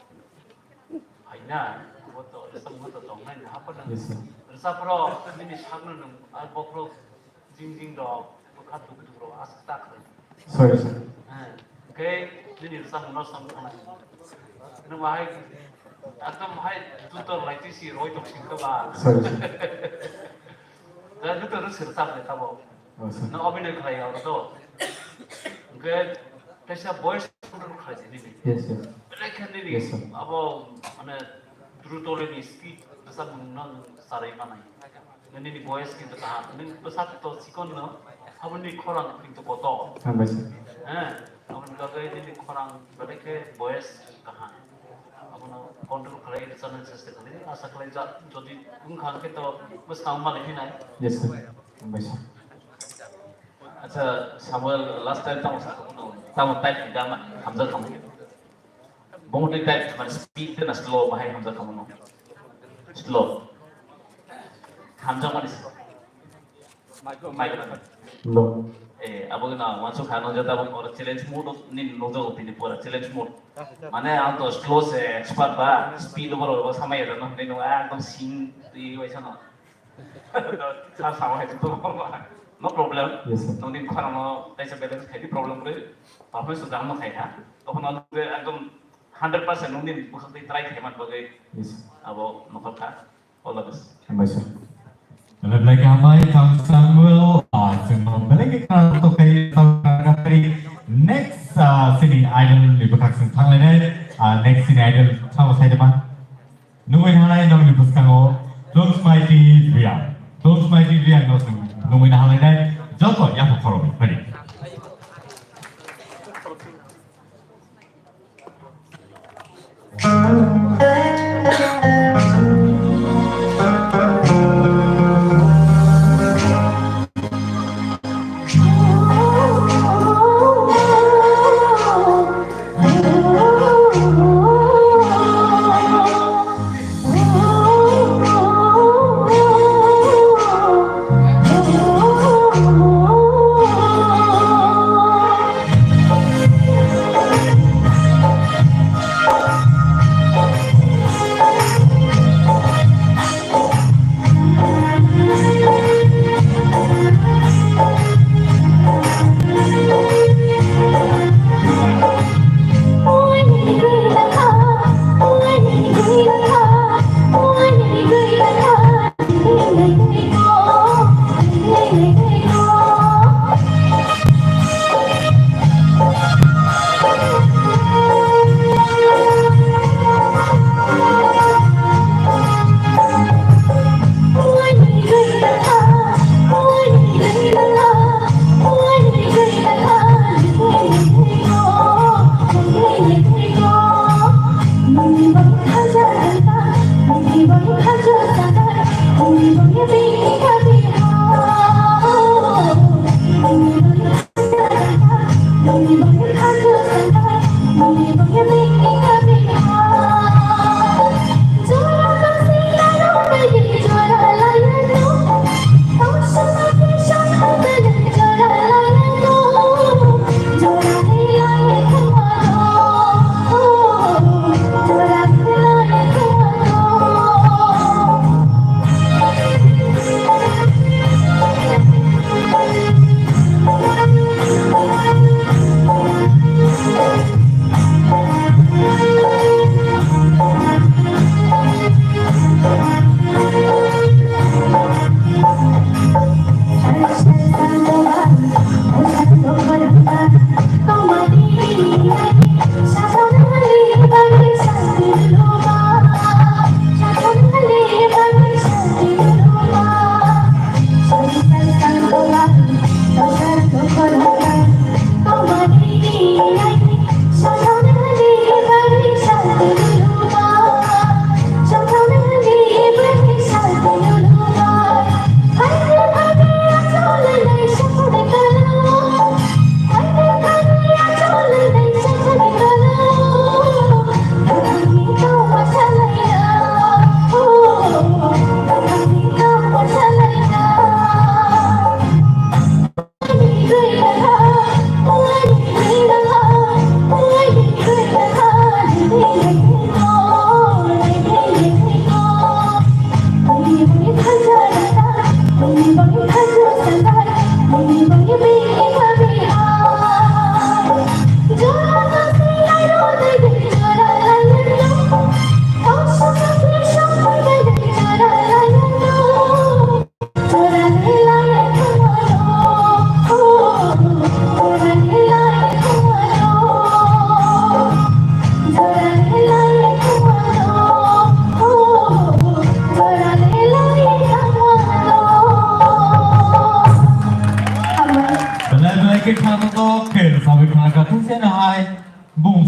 Haina, bo to rwchapmung to tongnai na, haphano Yes, sir. Rwchaprok nini sakno nwng, ah, bokhorok jing jing rok, bwkha duk duk rok, aswk ta khlai. Sorry, sir. Hwnkhe nini rwchapmung no sam thangna. Nwng bahai ekdom bahai juto laitisi roi tong singkha ba. Sorry, sir. Da juto rwsi rwchap le tabo. Oh, sir. No obhinoi khlai ya to. Hwnkhe kaisa voice control khlai di nini. Yes, sir. Belai khe nini Yes, sir. Abo mane druto le ni speed rwchapmung no sarai manai. Nini voice kintu kaham. Nini bwsa to chikon no, haboni khorang kintu kotor. Hambai, sir. He, aboni bagwi nini khorang belai khe voice kaham. Abono control khlai rwchapnai chesta khlai. Asa khlai ja, jodi wngkha khe to bwskang mali hinai. Yes, sir. Hambai, sir. Acha, Samuel, last time tamo sa, tamo type ni dama, hamjak tamo. Bongni type, mane speed na slow bahai hamjak khamu no. Slow. Hamjak mani slow. Mic. No. Eh, abo na wansu khano jata bong ora challenge mode ni nokjak tini pura challenge mode. Mane ang to slow se expert ba, speed over over samai ra no, ni no ekdom sing twi waisa no. Sir, sama hai to. No problem. Yes, sir. Nongni khorang no kaisa balance khai di problem kwrwi. Performance to jang no khai ha. Tokon no je ekdom hundred percent nongni bwkhak twi try khai man bagwi. Yes, sir. Abo nokhor kha. All the best. Hambai, sir. Belai belai khe hambai, Tang Samuel. Ah, chwng no belai khe khna to khai, tang khai. Next, ah, sini idol ni bwkhak chwng thang lainai. Ah, next sini idol thang sai de ma. Nugwi thangnai nokni bwskango Tungsmaiti Reang. Tungsmaiti Reang no chwng nugwi thangnai joto yaphang khoroknwi phai di.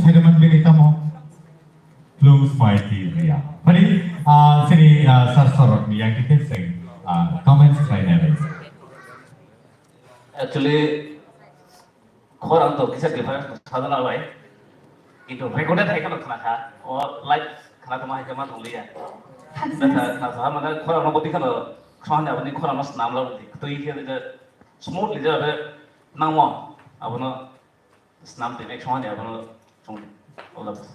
Teman bini tamo. Plung smai ti ya. Mani, ah, sini, ah, sar sorok ni yang kita sing, ah, comments khlai nai. Actually, khorang to kisa different sadana bai. Kintu recorded hai khana khana kha. O live khana tongma hai khe ma tongliya. Betha khana sa mane khorang no boti khana khana aboni khorang no snam la boti. To i khe smoothly ja be nangmo abono. Snam twi nek songmani abono chwngdi. All the best.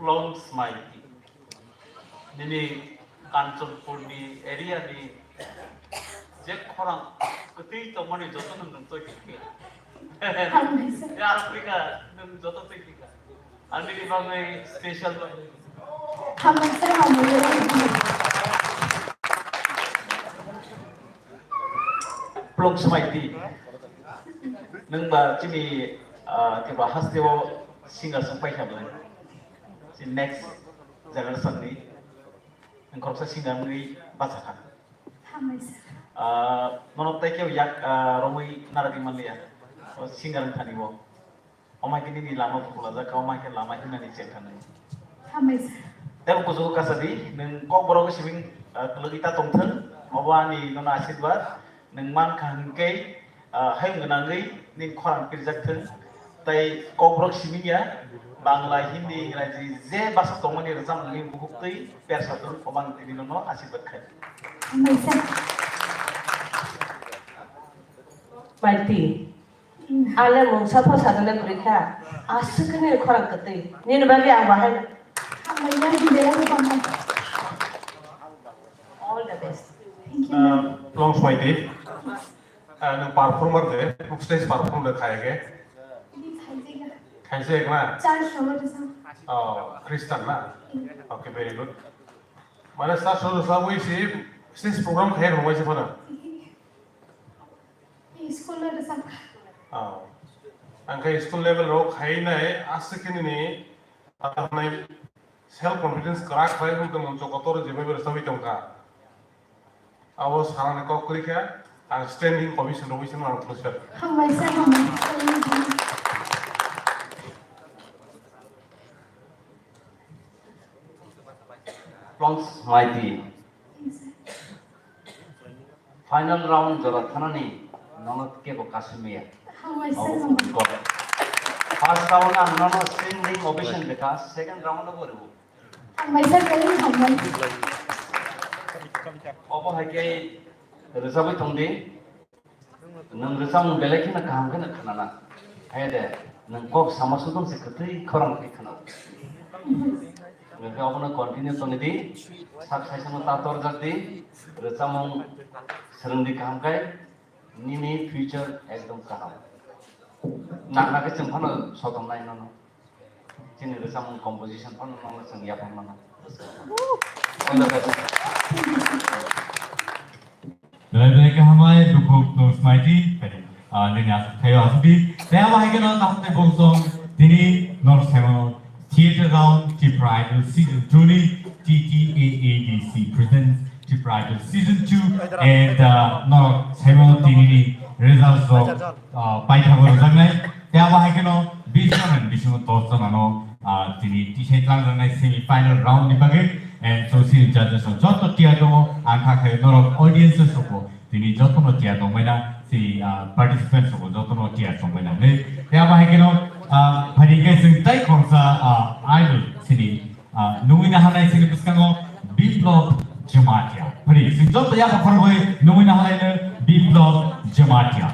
Long smai. Nini Kanchanpur ni area ni je khorang kwtwi tongmani joto no nwng twi khe. Hambai sir. Ya Africa nwng joto twi khe. Ani ni bagwi special bai. Hambai sir, hambai. Plung smai ti. Nwng ba chini, ah, keba haste o singer song pai kha bwlai. Si next generation ni. Nwng khoroksa singer wngwi bacha kha. Hambai sir. Ah, nono tai kebo yak, ah, romwi naragwi manliya. O singer wngthani bo. Omo hai khe nini lama bukulajak, omo hai khe lama himnani chengkha nai. Hambai sir. Tei bo kuchugo kasa di, nwng kokborok sibing, ah, kwlwgwi ta tongthwng, obo ani nono asirwad, nwng mankha hwnkhe, ah, hayung gwnangwi nini khorang pirjak thwng, tei kokborok sibing ya, Bangla, Hindi, Ingraji, je basa tongmani rwchapmungni bukhuk twi persa thwng, obo ang tini nono asirwad khai. Hambai sir. Maiti. Ale mungsa pho sajale kwrwi kha. Aswk khe nini khorang kwtwi. Nini bagwi ang bahai. Hambai ya, di bela ko pamai. All the best. Thank you, ma'am. Ah, long smai di. Ah, nwng performer de, stage perform de khai ge. Ini khai jega. Khai jega na? Church solo de sa. Oh, Christian na? Mm. Okay, very good. Mane church solo sa wi si stage program khai rong wi si phana. School level rwchapkha. Oh. Ang khe school level rok khainai aswk khe nini, ah, self confidence kwrak khlai wng tongmung joto kotor jemai bai rwchapwi tongkha. Abo sanani kok kwrwi kha, ang standing ovation rwui sino ang thwngsa. Hambai sir, hambai. Plunge Maiti. Final round jora thanani nono kebo kasimiya. Hambai sir, hambai. First round ang nono standing ovation bwkha, second round o bo rwo. Hambai sir, very hambai. Obo hai khe rwchapwi tongdi. Nwng rwchapmung belai kheno kaham kheno khwnana. Hai de, nwng kok sama sudong se kwtwi khorang khe khwnao. Nwng khe obono continue tongwi di, sak saisano ta torjak di, rwchapmung swrwng di kaham khai, nini future ekdom kaham. Nang nang khe chwng phano sotongnai nono. Chini rwchapmung composition phano nono chwng yaphang mano. All the best. Belai belai khe hambai, bukhuk Plunge Maiti, ah, nini aswk thaio aswk di. Tei abo hai kheno nahok tei bukhuk song tini nor semo theatre round Tipra Idol season two ni T T A A D C presents Tipra Idol season two and, ah, nor semo tini ni results rok, ah, paithakgo rwjaknai. Tei abo hai kheno bish jon ni bisingo dos jonano, ah, tini tisai tlang rwnai semi final round ni bagwi. And so sini judges rok joto tiyar tongo, ang kha khe norok audiences rokbo tini jotono tiyar tongbaina, sini, ah, participants rokbo jotono tiyar tongbaina hwnwi. Tei abo hai kheno, ah, phaidi khe chwng tei khoroksa, ah, idol sini, ah, nungwi naharnai sini bwskango Biplab Jamatia. Phari chwng joto yaphang khorokbai nungwi naharnaino Biplab Jamatia.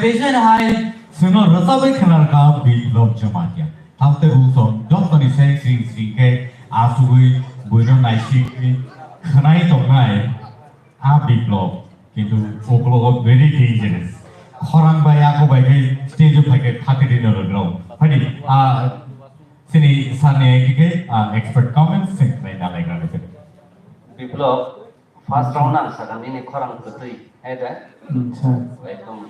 Station hai chwngno rwchabwi khwnarwkha Biplab Jamatia. Tamte bung song jotoni se sring sring khe asugwi buino naisingwi khwnai tongnai a Biplab. Kintu uklogo very dangerous. Khorang bai ako bai khe stage o phai khe phatirino rwgrao. Phaidi, a, chini sir ni ekike, a, expert comments sing khlai na lai grani. Biplab, first round ang sakha nini khorang kwtwi, hai da? Hmm, sir. Ekdom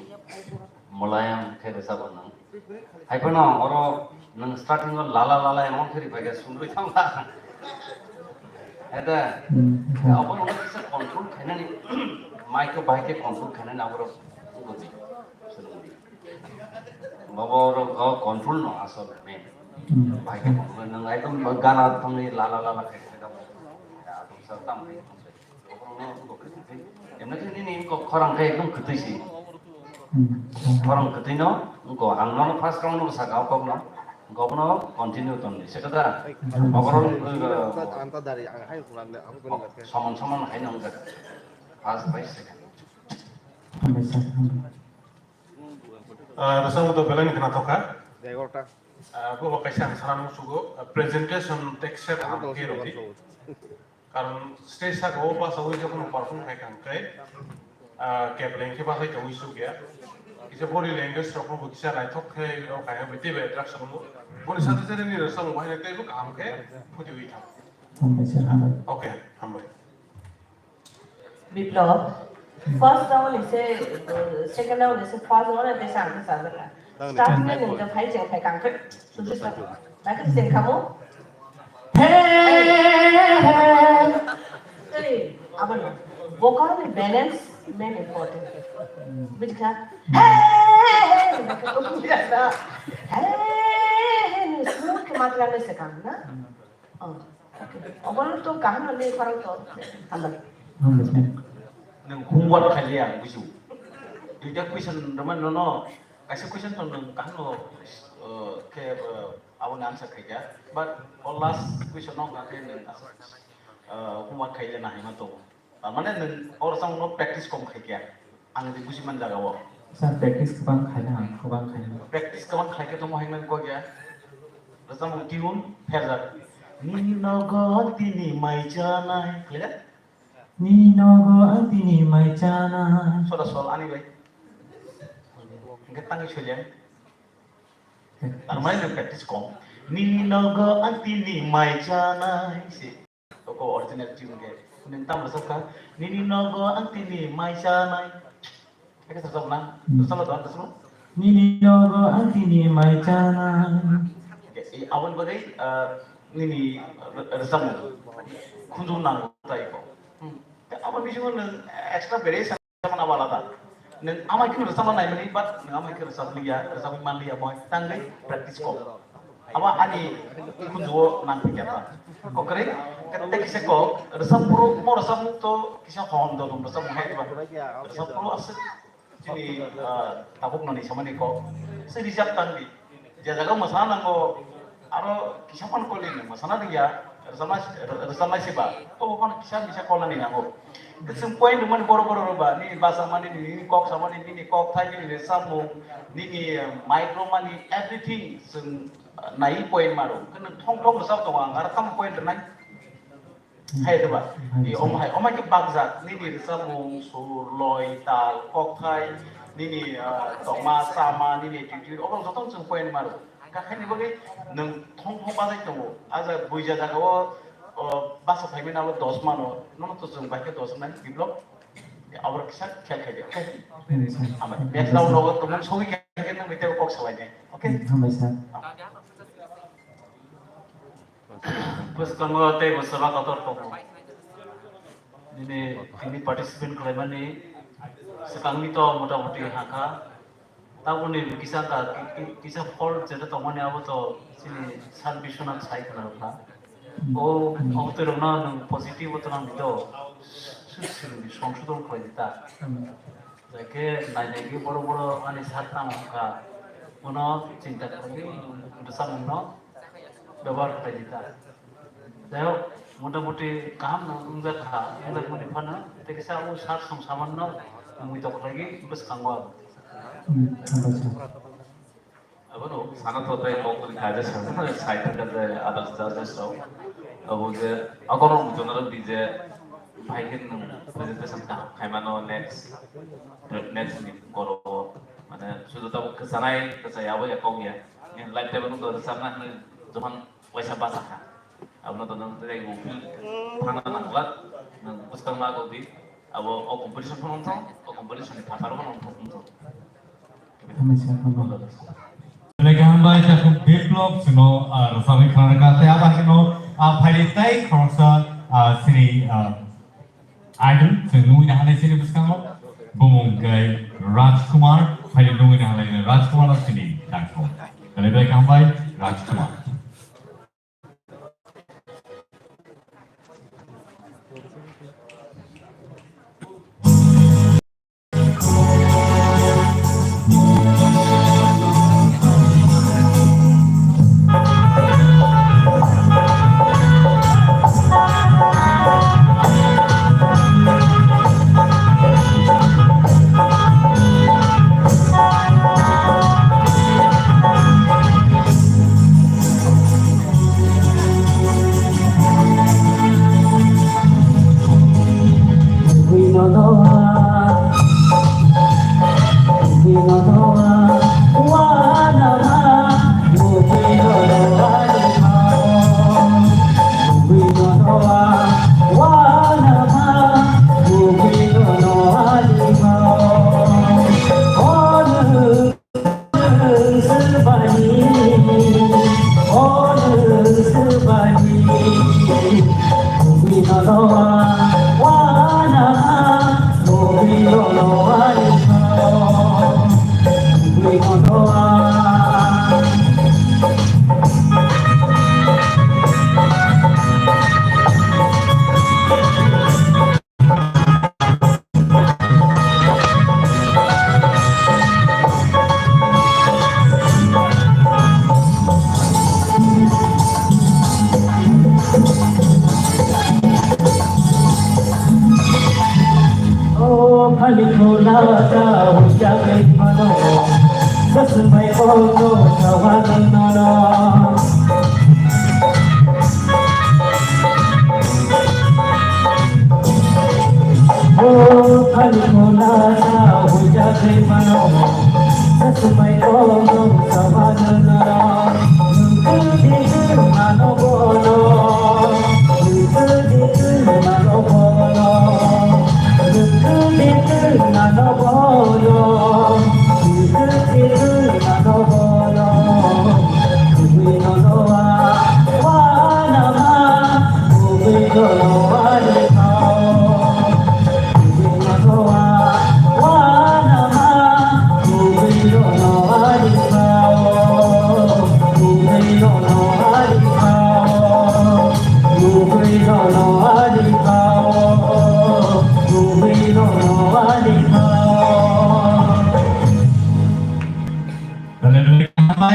mulayam khe rwchabo nwng. Hai phano oro nwng starting o lala lala emon khe riphai khe sundui thangla. Hai da? Hmm, sir. Abo nwng kisa control khainani, mic o bahai khe control khainani aborok wngkha di, swrwngdi. Babo oro o control no asol main. Hmm. Bahai khe control nwng ekdom gana thangwi lala lala khe khe da. Ya, abo sa tam khe. Emne khe nini kok khorang khe ekdom kwtwi si. Hmm. Khorang kwtwi no, ko ang no first round no saka kok no, ko no continue ton di. Sekada, overall, eh, Anta dari ang hai kuran le, aku kena kok, soman soman hai nong jaga. First, first, second. Hambai sir, hambai. Ah, rwchapmung to belai ni khna thokha. Egarota. Ah, bo kaisa ang sana nung sugo, ah, presentation text set ang khe rodi. Karon stage saka o basa ui jokhon perform khai kang khe, ah, kepleng khe basai tongwi sukya. Kisa body language rok bo kisa naithok khe o khai bai teibo attraction bo. Boni sate sate ni rwchapmung bai teibo kaham khe phuti ui thang. Hambai sir, hambai. Okay, hambai. Biplab, first round ni se, uh, second round ni se first round ni se ang sajak kha. Starting ni nung phai jeng phai kang khe, susu sa. Ba khe jeng khamu. Hey, hey, hey. Hey, abo no. Vocal ni balance main important. Bujikha? Hey, hey, hey. Hey, hey, hey. Smooth khe matla ni se kang na. Oh, okay. Obo to kaham ni khorang to. Hambai. Hambai sir. Nwng homework khailiya, bujiu. Duita question rwmani nono, kaisa question to nwng kaham no, uh, khe, uh, aboni answer khaikha. But o last question no hwnkha khe nwng, uh, homework khailiya na hinma tongo. Tar mane nwng o rwchapmung no practice kom khai khe, ang di buji man jaga o. Sir, practice kwbang khaina, ang kwbang khaina. Practice kwbang khai khe tongmo hai nang kok ya. Rwchapmung tune pherjak. Nini nogo tini mai chanai. Khlai da? Nini nogo ang tini mai chanai. Soda sol ani bai. Hingke tangwi soileng. Tar mane nwng practice kom. Nini nogo ang tini mai chanai. Si. Oko original tune khe. Nini tam rwchap kha, nini nogo ang tini mai chanai. Khe rwchap na? Hmm. Rwchap la do, rwchap. Nini nogo ang tini mai chanai. Khe, e, aboni bagwi, ah, nini, ah, rwchapmung. Khunju nango tai ko. Hmm. Khe aboni bisingo nwng extra variation. Rwchapmani abo alada. Nwng amai kheno rwchapna naimani, but nwng amai khe rwchapli ya, rwchapwi manli ya, bo tangwi practice kok. Abo ani khunjuo nang phikya ta. Kok kwrwi, tei kisa kok, rwchap phuru, mo rwchapmung to kisa hom dodom rwchapmung hai ba. Rwchap phuru aswk chini, ah, tabuk nani samani kok. Se rijak tangdi. Je jaga mwsana nango, aro kisa phano kolini mwsana rwya, rwchapnai, rwchapnai se ba, obo phano kisa misa kolnani nango. Chwng point rwmani borok borok rwba, nini bachamani, nini kok samani, nini kok thai, nini rwchapmung, nini mic rwmani, everything chwng, ah, naiwi point maro. Khe nwng thong thong rwchap tongo ang, aro tamo point rwnai? Hai diba? Hai, i omo hai, omo hai khe bakjak, nini rwchapmung, sur, loi, tal, kokthai, nini, ah, tongma, chama, nini attitude, obo joto chwng point maro. Kha khaini bagwi nwng thong thong bajai tongo. Ah jaga buija jaga o, o, basa phaimani abo dos mano, nono to chwng bai khe dos nai, Biplab. Aboro kisa khel khai di, okay? Hambai sir. Hambai. Next round o tongmani sogwi khe nwng bai teibo kok salai nai, okay? Hambai sir. Bwskango tei bo seba kotor tongo. Nini, nini participant khlaimani swkangni to motamoti hakha. Taboni kisa ka, ki-, ki-, kisa fault jeta tongmani abo to chini sir Biswanath sai khna rwkha. O, o twi rokno nwng positive o twnang di do. Su-, su-, songsodon khlai di ta. Jaikhe nainai khe borok borok ani sak tamo wngkha, bono chinta khlaiwi bwsamungno bebohar khlai di ta. Jaihok, motamoti kaham no wngjak kha, wngjak mani phano tei kisa o sak song samanno mui tok khlaiwi bwskango abo. Hmm, hambai sir. Abono sana to tei kok ni kaje sana sai thaka je others judges rok. Abo je akorok mujona rok di je bhai khe nwng presentation kaham khaimano next, next ni koro mane sudu tabuk kwchanai kwchai abo ya kok ya. Ni live table nung do rwchapna hwnwi jokhon waisa bacha kha. Abono to nwng tei bo field thangna nangla, nwng bwskang ma godi. Abo o competition phano wngthok, o competition ni phataro phano wngthok, wngthok. Hambai sir, hambai. Belai kaham bai, Jacob Biplop, chwngno, ah, rwchapwi khwnarwkha. Tei abo haikhe no, ah, phaidi tei khoroksa, ah, chini, ah, idol, chwng nungwi nahanai chini bwskango, bumung khe Rajkumar, phaidi nungwi nahanai Rajkumar no chini tangkho. Belai belai kaham bai, Rajkumar.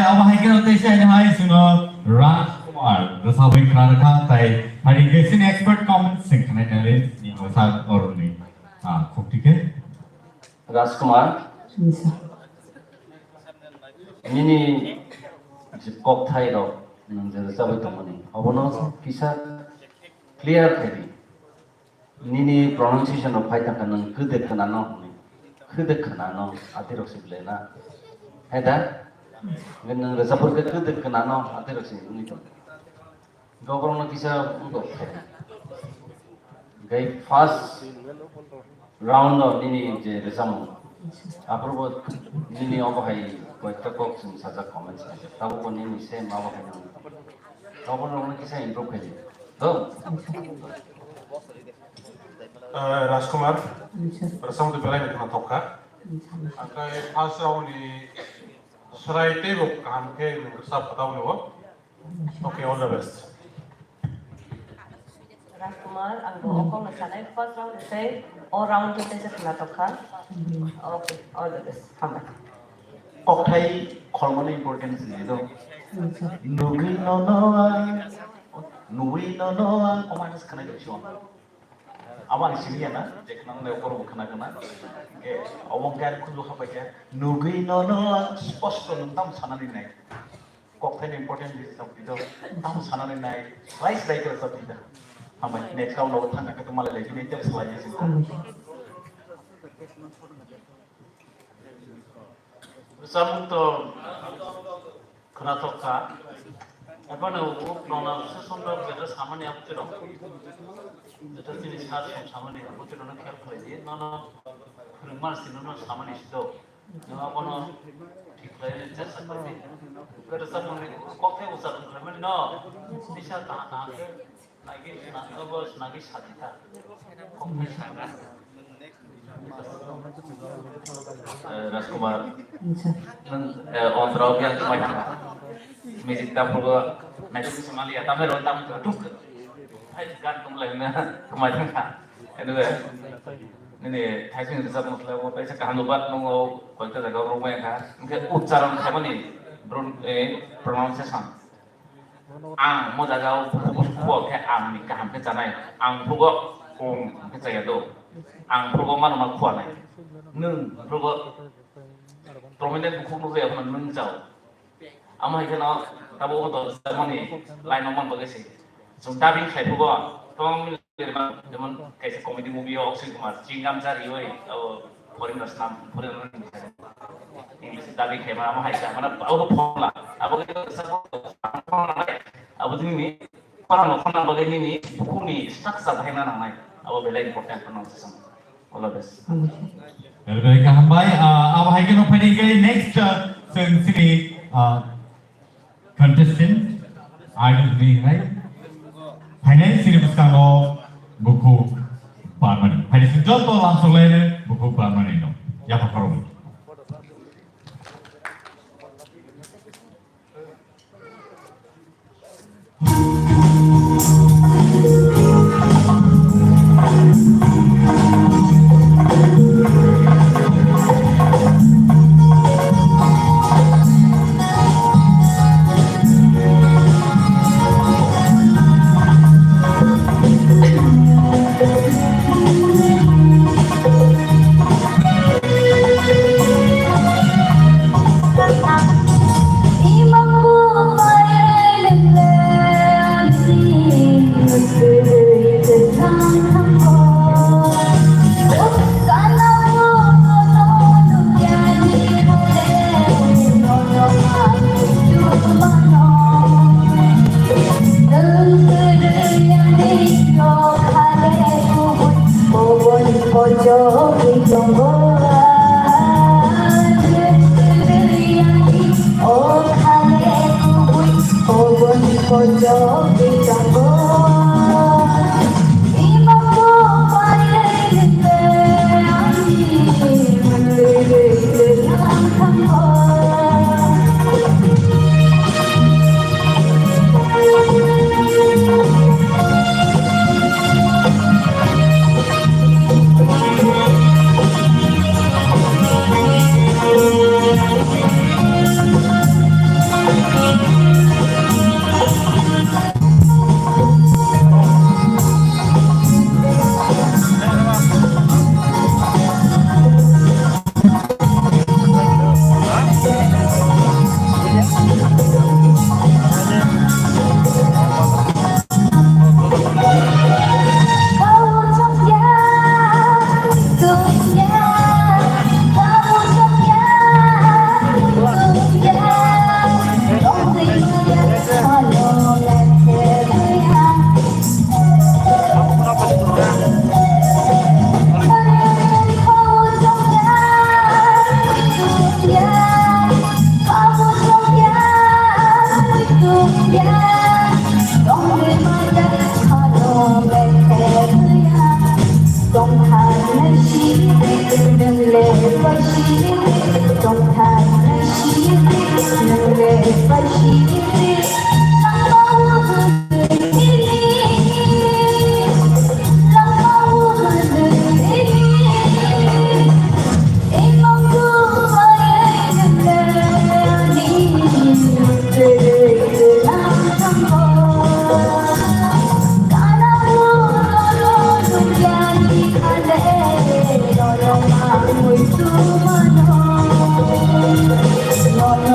Abo hai khe tei se hai sino Raj Kumar, rwchapwi khna rwkha, tai hari guest ni expert comments sing khnai nai ni hosa oroni, ah, khukti khe. Raj Kumar, Yes, sir. Nini je kokthai rok nwng je rwchapwi tongmani, obono kisa clear khaidi. Nini pronunciation rok phai thangkha nwng kwdwk khwnano hwnwi. Kwdwk khwnano, atirok se belai na. Hai da? Nwng rwchapwi khe kwdwk khwnano, atirok se wngwi tong. Goborokno kisa wngkha. Gai first round o nini je rwchapmung. Aphuru bo nini obo hai koyekta kok chwng sajak comments hai. Tabuk bo nini same abo hai nang. Goborokno kisa improve khai di. Do? Eh, Rajkumar, rwchapmung belai ni khna tokka. Angkai first round ni srai teibo kaham khe nwng rwchap phatao nw. Okay, all the best. Rajkumar, ang bo okong no sanai, first round ni sai, all round ni sai khna tokka. Okay, all the best. Hambai. Kokthai kholmani importance ni do. Nugwi no no ang, nugwi no no ang, omo hai khna do siwang. Abo ang simi ya na, je khna nang le borok bo khna khna. Ke obo khe khunju kha pai khe, nugwi nono sposto nwng tamo sanani nai. Kok thani important jis tamo pido, tamo sanani nai, rice lai khe rwchap pida. Hambai, next round o thang khe to malai lai bini tel salai ya sing. Rwchapmung to khwnathok kha. Ephano pronunciation rok jeta samani abotiro. Jeta chini sa song samani abotiro no khel khlai di. Nono phwrwngmani sino no samani sito. Nono abono thik khlai di, chesta khlai di. Rwchapmungni kok thai ucharong khlaimani no. Tisa kaha kaha khe. Eh, Rajkumar. Acha. Nwng, eh, on rok yang kemai thangkha. Music tam phugo, naisik se mali ya, tamle ron tam tuk. Hai, gan tum lai na, kemai thangkha. Anyway, nini thaising rwchapmung khlai bo, kaisa kaham no bat nungo, koita jaga rok mai kha. Hwnkhe uchcharon khaimani, bron-, eh, pronunciation. Ang mo jaga o bukhuk bukhuk khe ang ni kaham khe chanai. Ang bukhuk o khe chaya do. Ang bukhuk o mano ma khua nai. Nwng bukhuk o prominent bukhuk nukya phano nwng chao. Amo hai kheno tabuk o to Germany line o man bagwi se. Chwng dubbing khai bukhuk o tong Jemon kaisa comedy movie o Akshay Kumar chingam cha riwi abo foreign rok snam, foreign rok ni English dubbing khe ma amo hai sa mana abo phone la abo ke sa abo nini khorang khorang bagwi nini bukhuk ni structure bahai ma nangnai abo belai important pronunciation. All the best. Very, very kaham bai. Ah, abo hai kheno phai khe next, ah, chwng sini, ah, Contestant, idol ni hinai. Phainai sini bwskango bukhuk barmani. Phainai sini joto lamsok lai bukhuk barmani no. Yapha khoroknwi.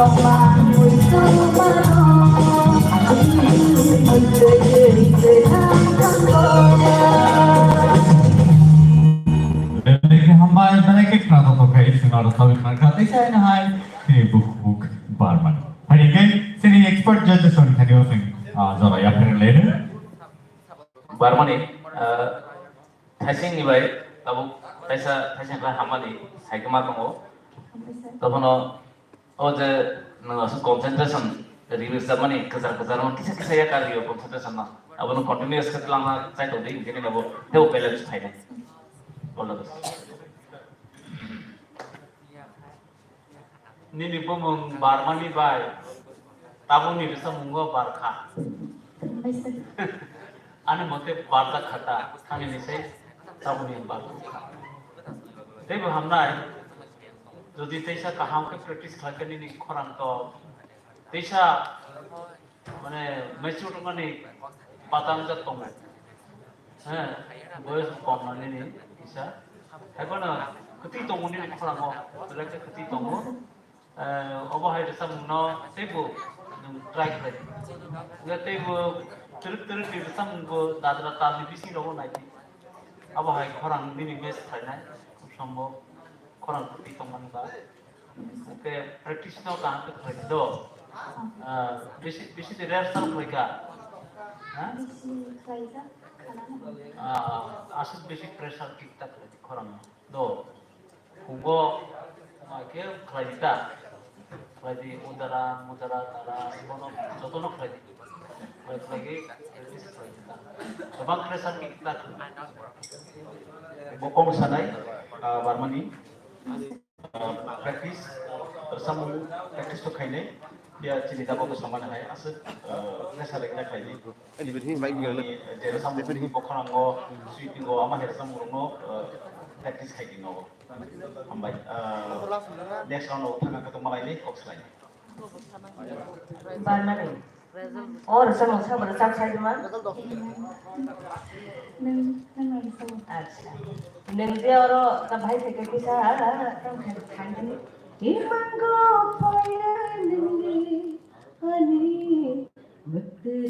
Belai khe hambai, belai khe khna tongthok khai, chwng aro sawi khna kha, teisa haino hai, chini bukhuk Barmani. Hai khe chini expert judges rokni thani o chwng, ah, jora yapharwi laino. Barmani, ah, thaisingni bai tabuk taisa thaising khlai hammani hai khe ma tongo. Tophano o je nwng aswk concentration release japmani kwchar kwchar no kisa kisa ya karwi o concentration no. Abono continuous khe twlangna chai tongdi, hinkhe nini abo teibo balance phainai. All the best. Nini bumung Barmani bai tabukni rwchapmungo Barkha. Ani mote barjak kha ta, thani ni sai tabukni barjak kha. Teibo hamnai, jodi teisa kaham khe practice khlai khe nini khorang to teisa mane mature wngmani patangjak tongo. He, boyos kom nani ni kisa. Haiphano kwtwi tongo nini khorango, belai khe kwtwi tongo. Eh, obo hai rwchapmungno teibo nwng try khlai. Hwnkhe teibo twrwk twrwk ni rwchapmungbo dadra talni bisingrogo nai di. Abo hai khorang nini match khlainai, sombo khorang kwtwi tongmani ba. Hwnkhe practice no kaham khe khlai di do. Ah, bisi, bisi de rehearsal khlai kha. Ha? Bisi khlaijak khanani. Ah, aswk bisi pressure kick ta khlai di khorang do. Phungo ma khe khlai di ta. Khlai di udara, mudara, tara, bono jotono khlai di. Khlai khlai khe practice khlai di ta. Kwbang pressure kick ta khlai. Bo kok sanai, ah, Barmani. Ah, practice, rwchapmung practice to khainai, phiya chini tabuk samani hai aswk, ah, nesa lekna khainai. Ani je rwchapmung ni bokhorang o, sweeping o, ama hai rwchapmung rok no, ah, practice khai di nogo. Hambai. Ah, next round o thangna khe to malai ni kok slai. Barmani. O rwchapmung sabo rwchap sai dima? Nwng, nwng rwchapmung. Acha. Nwng je oro ta bhai theke kisa, ah, ah, tang khai, khai dini. Imango.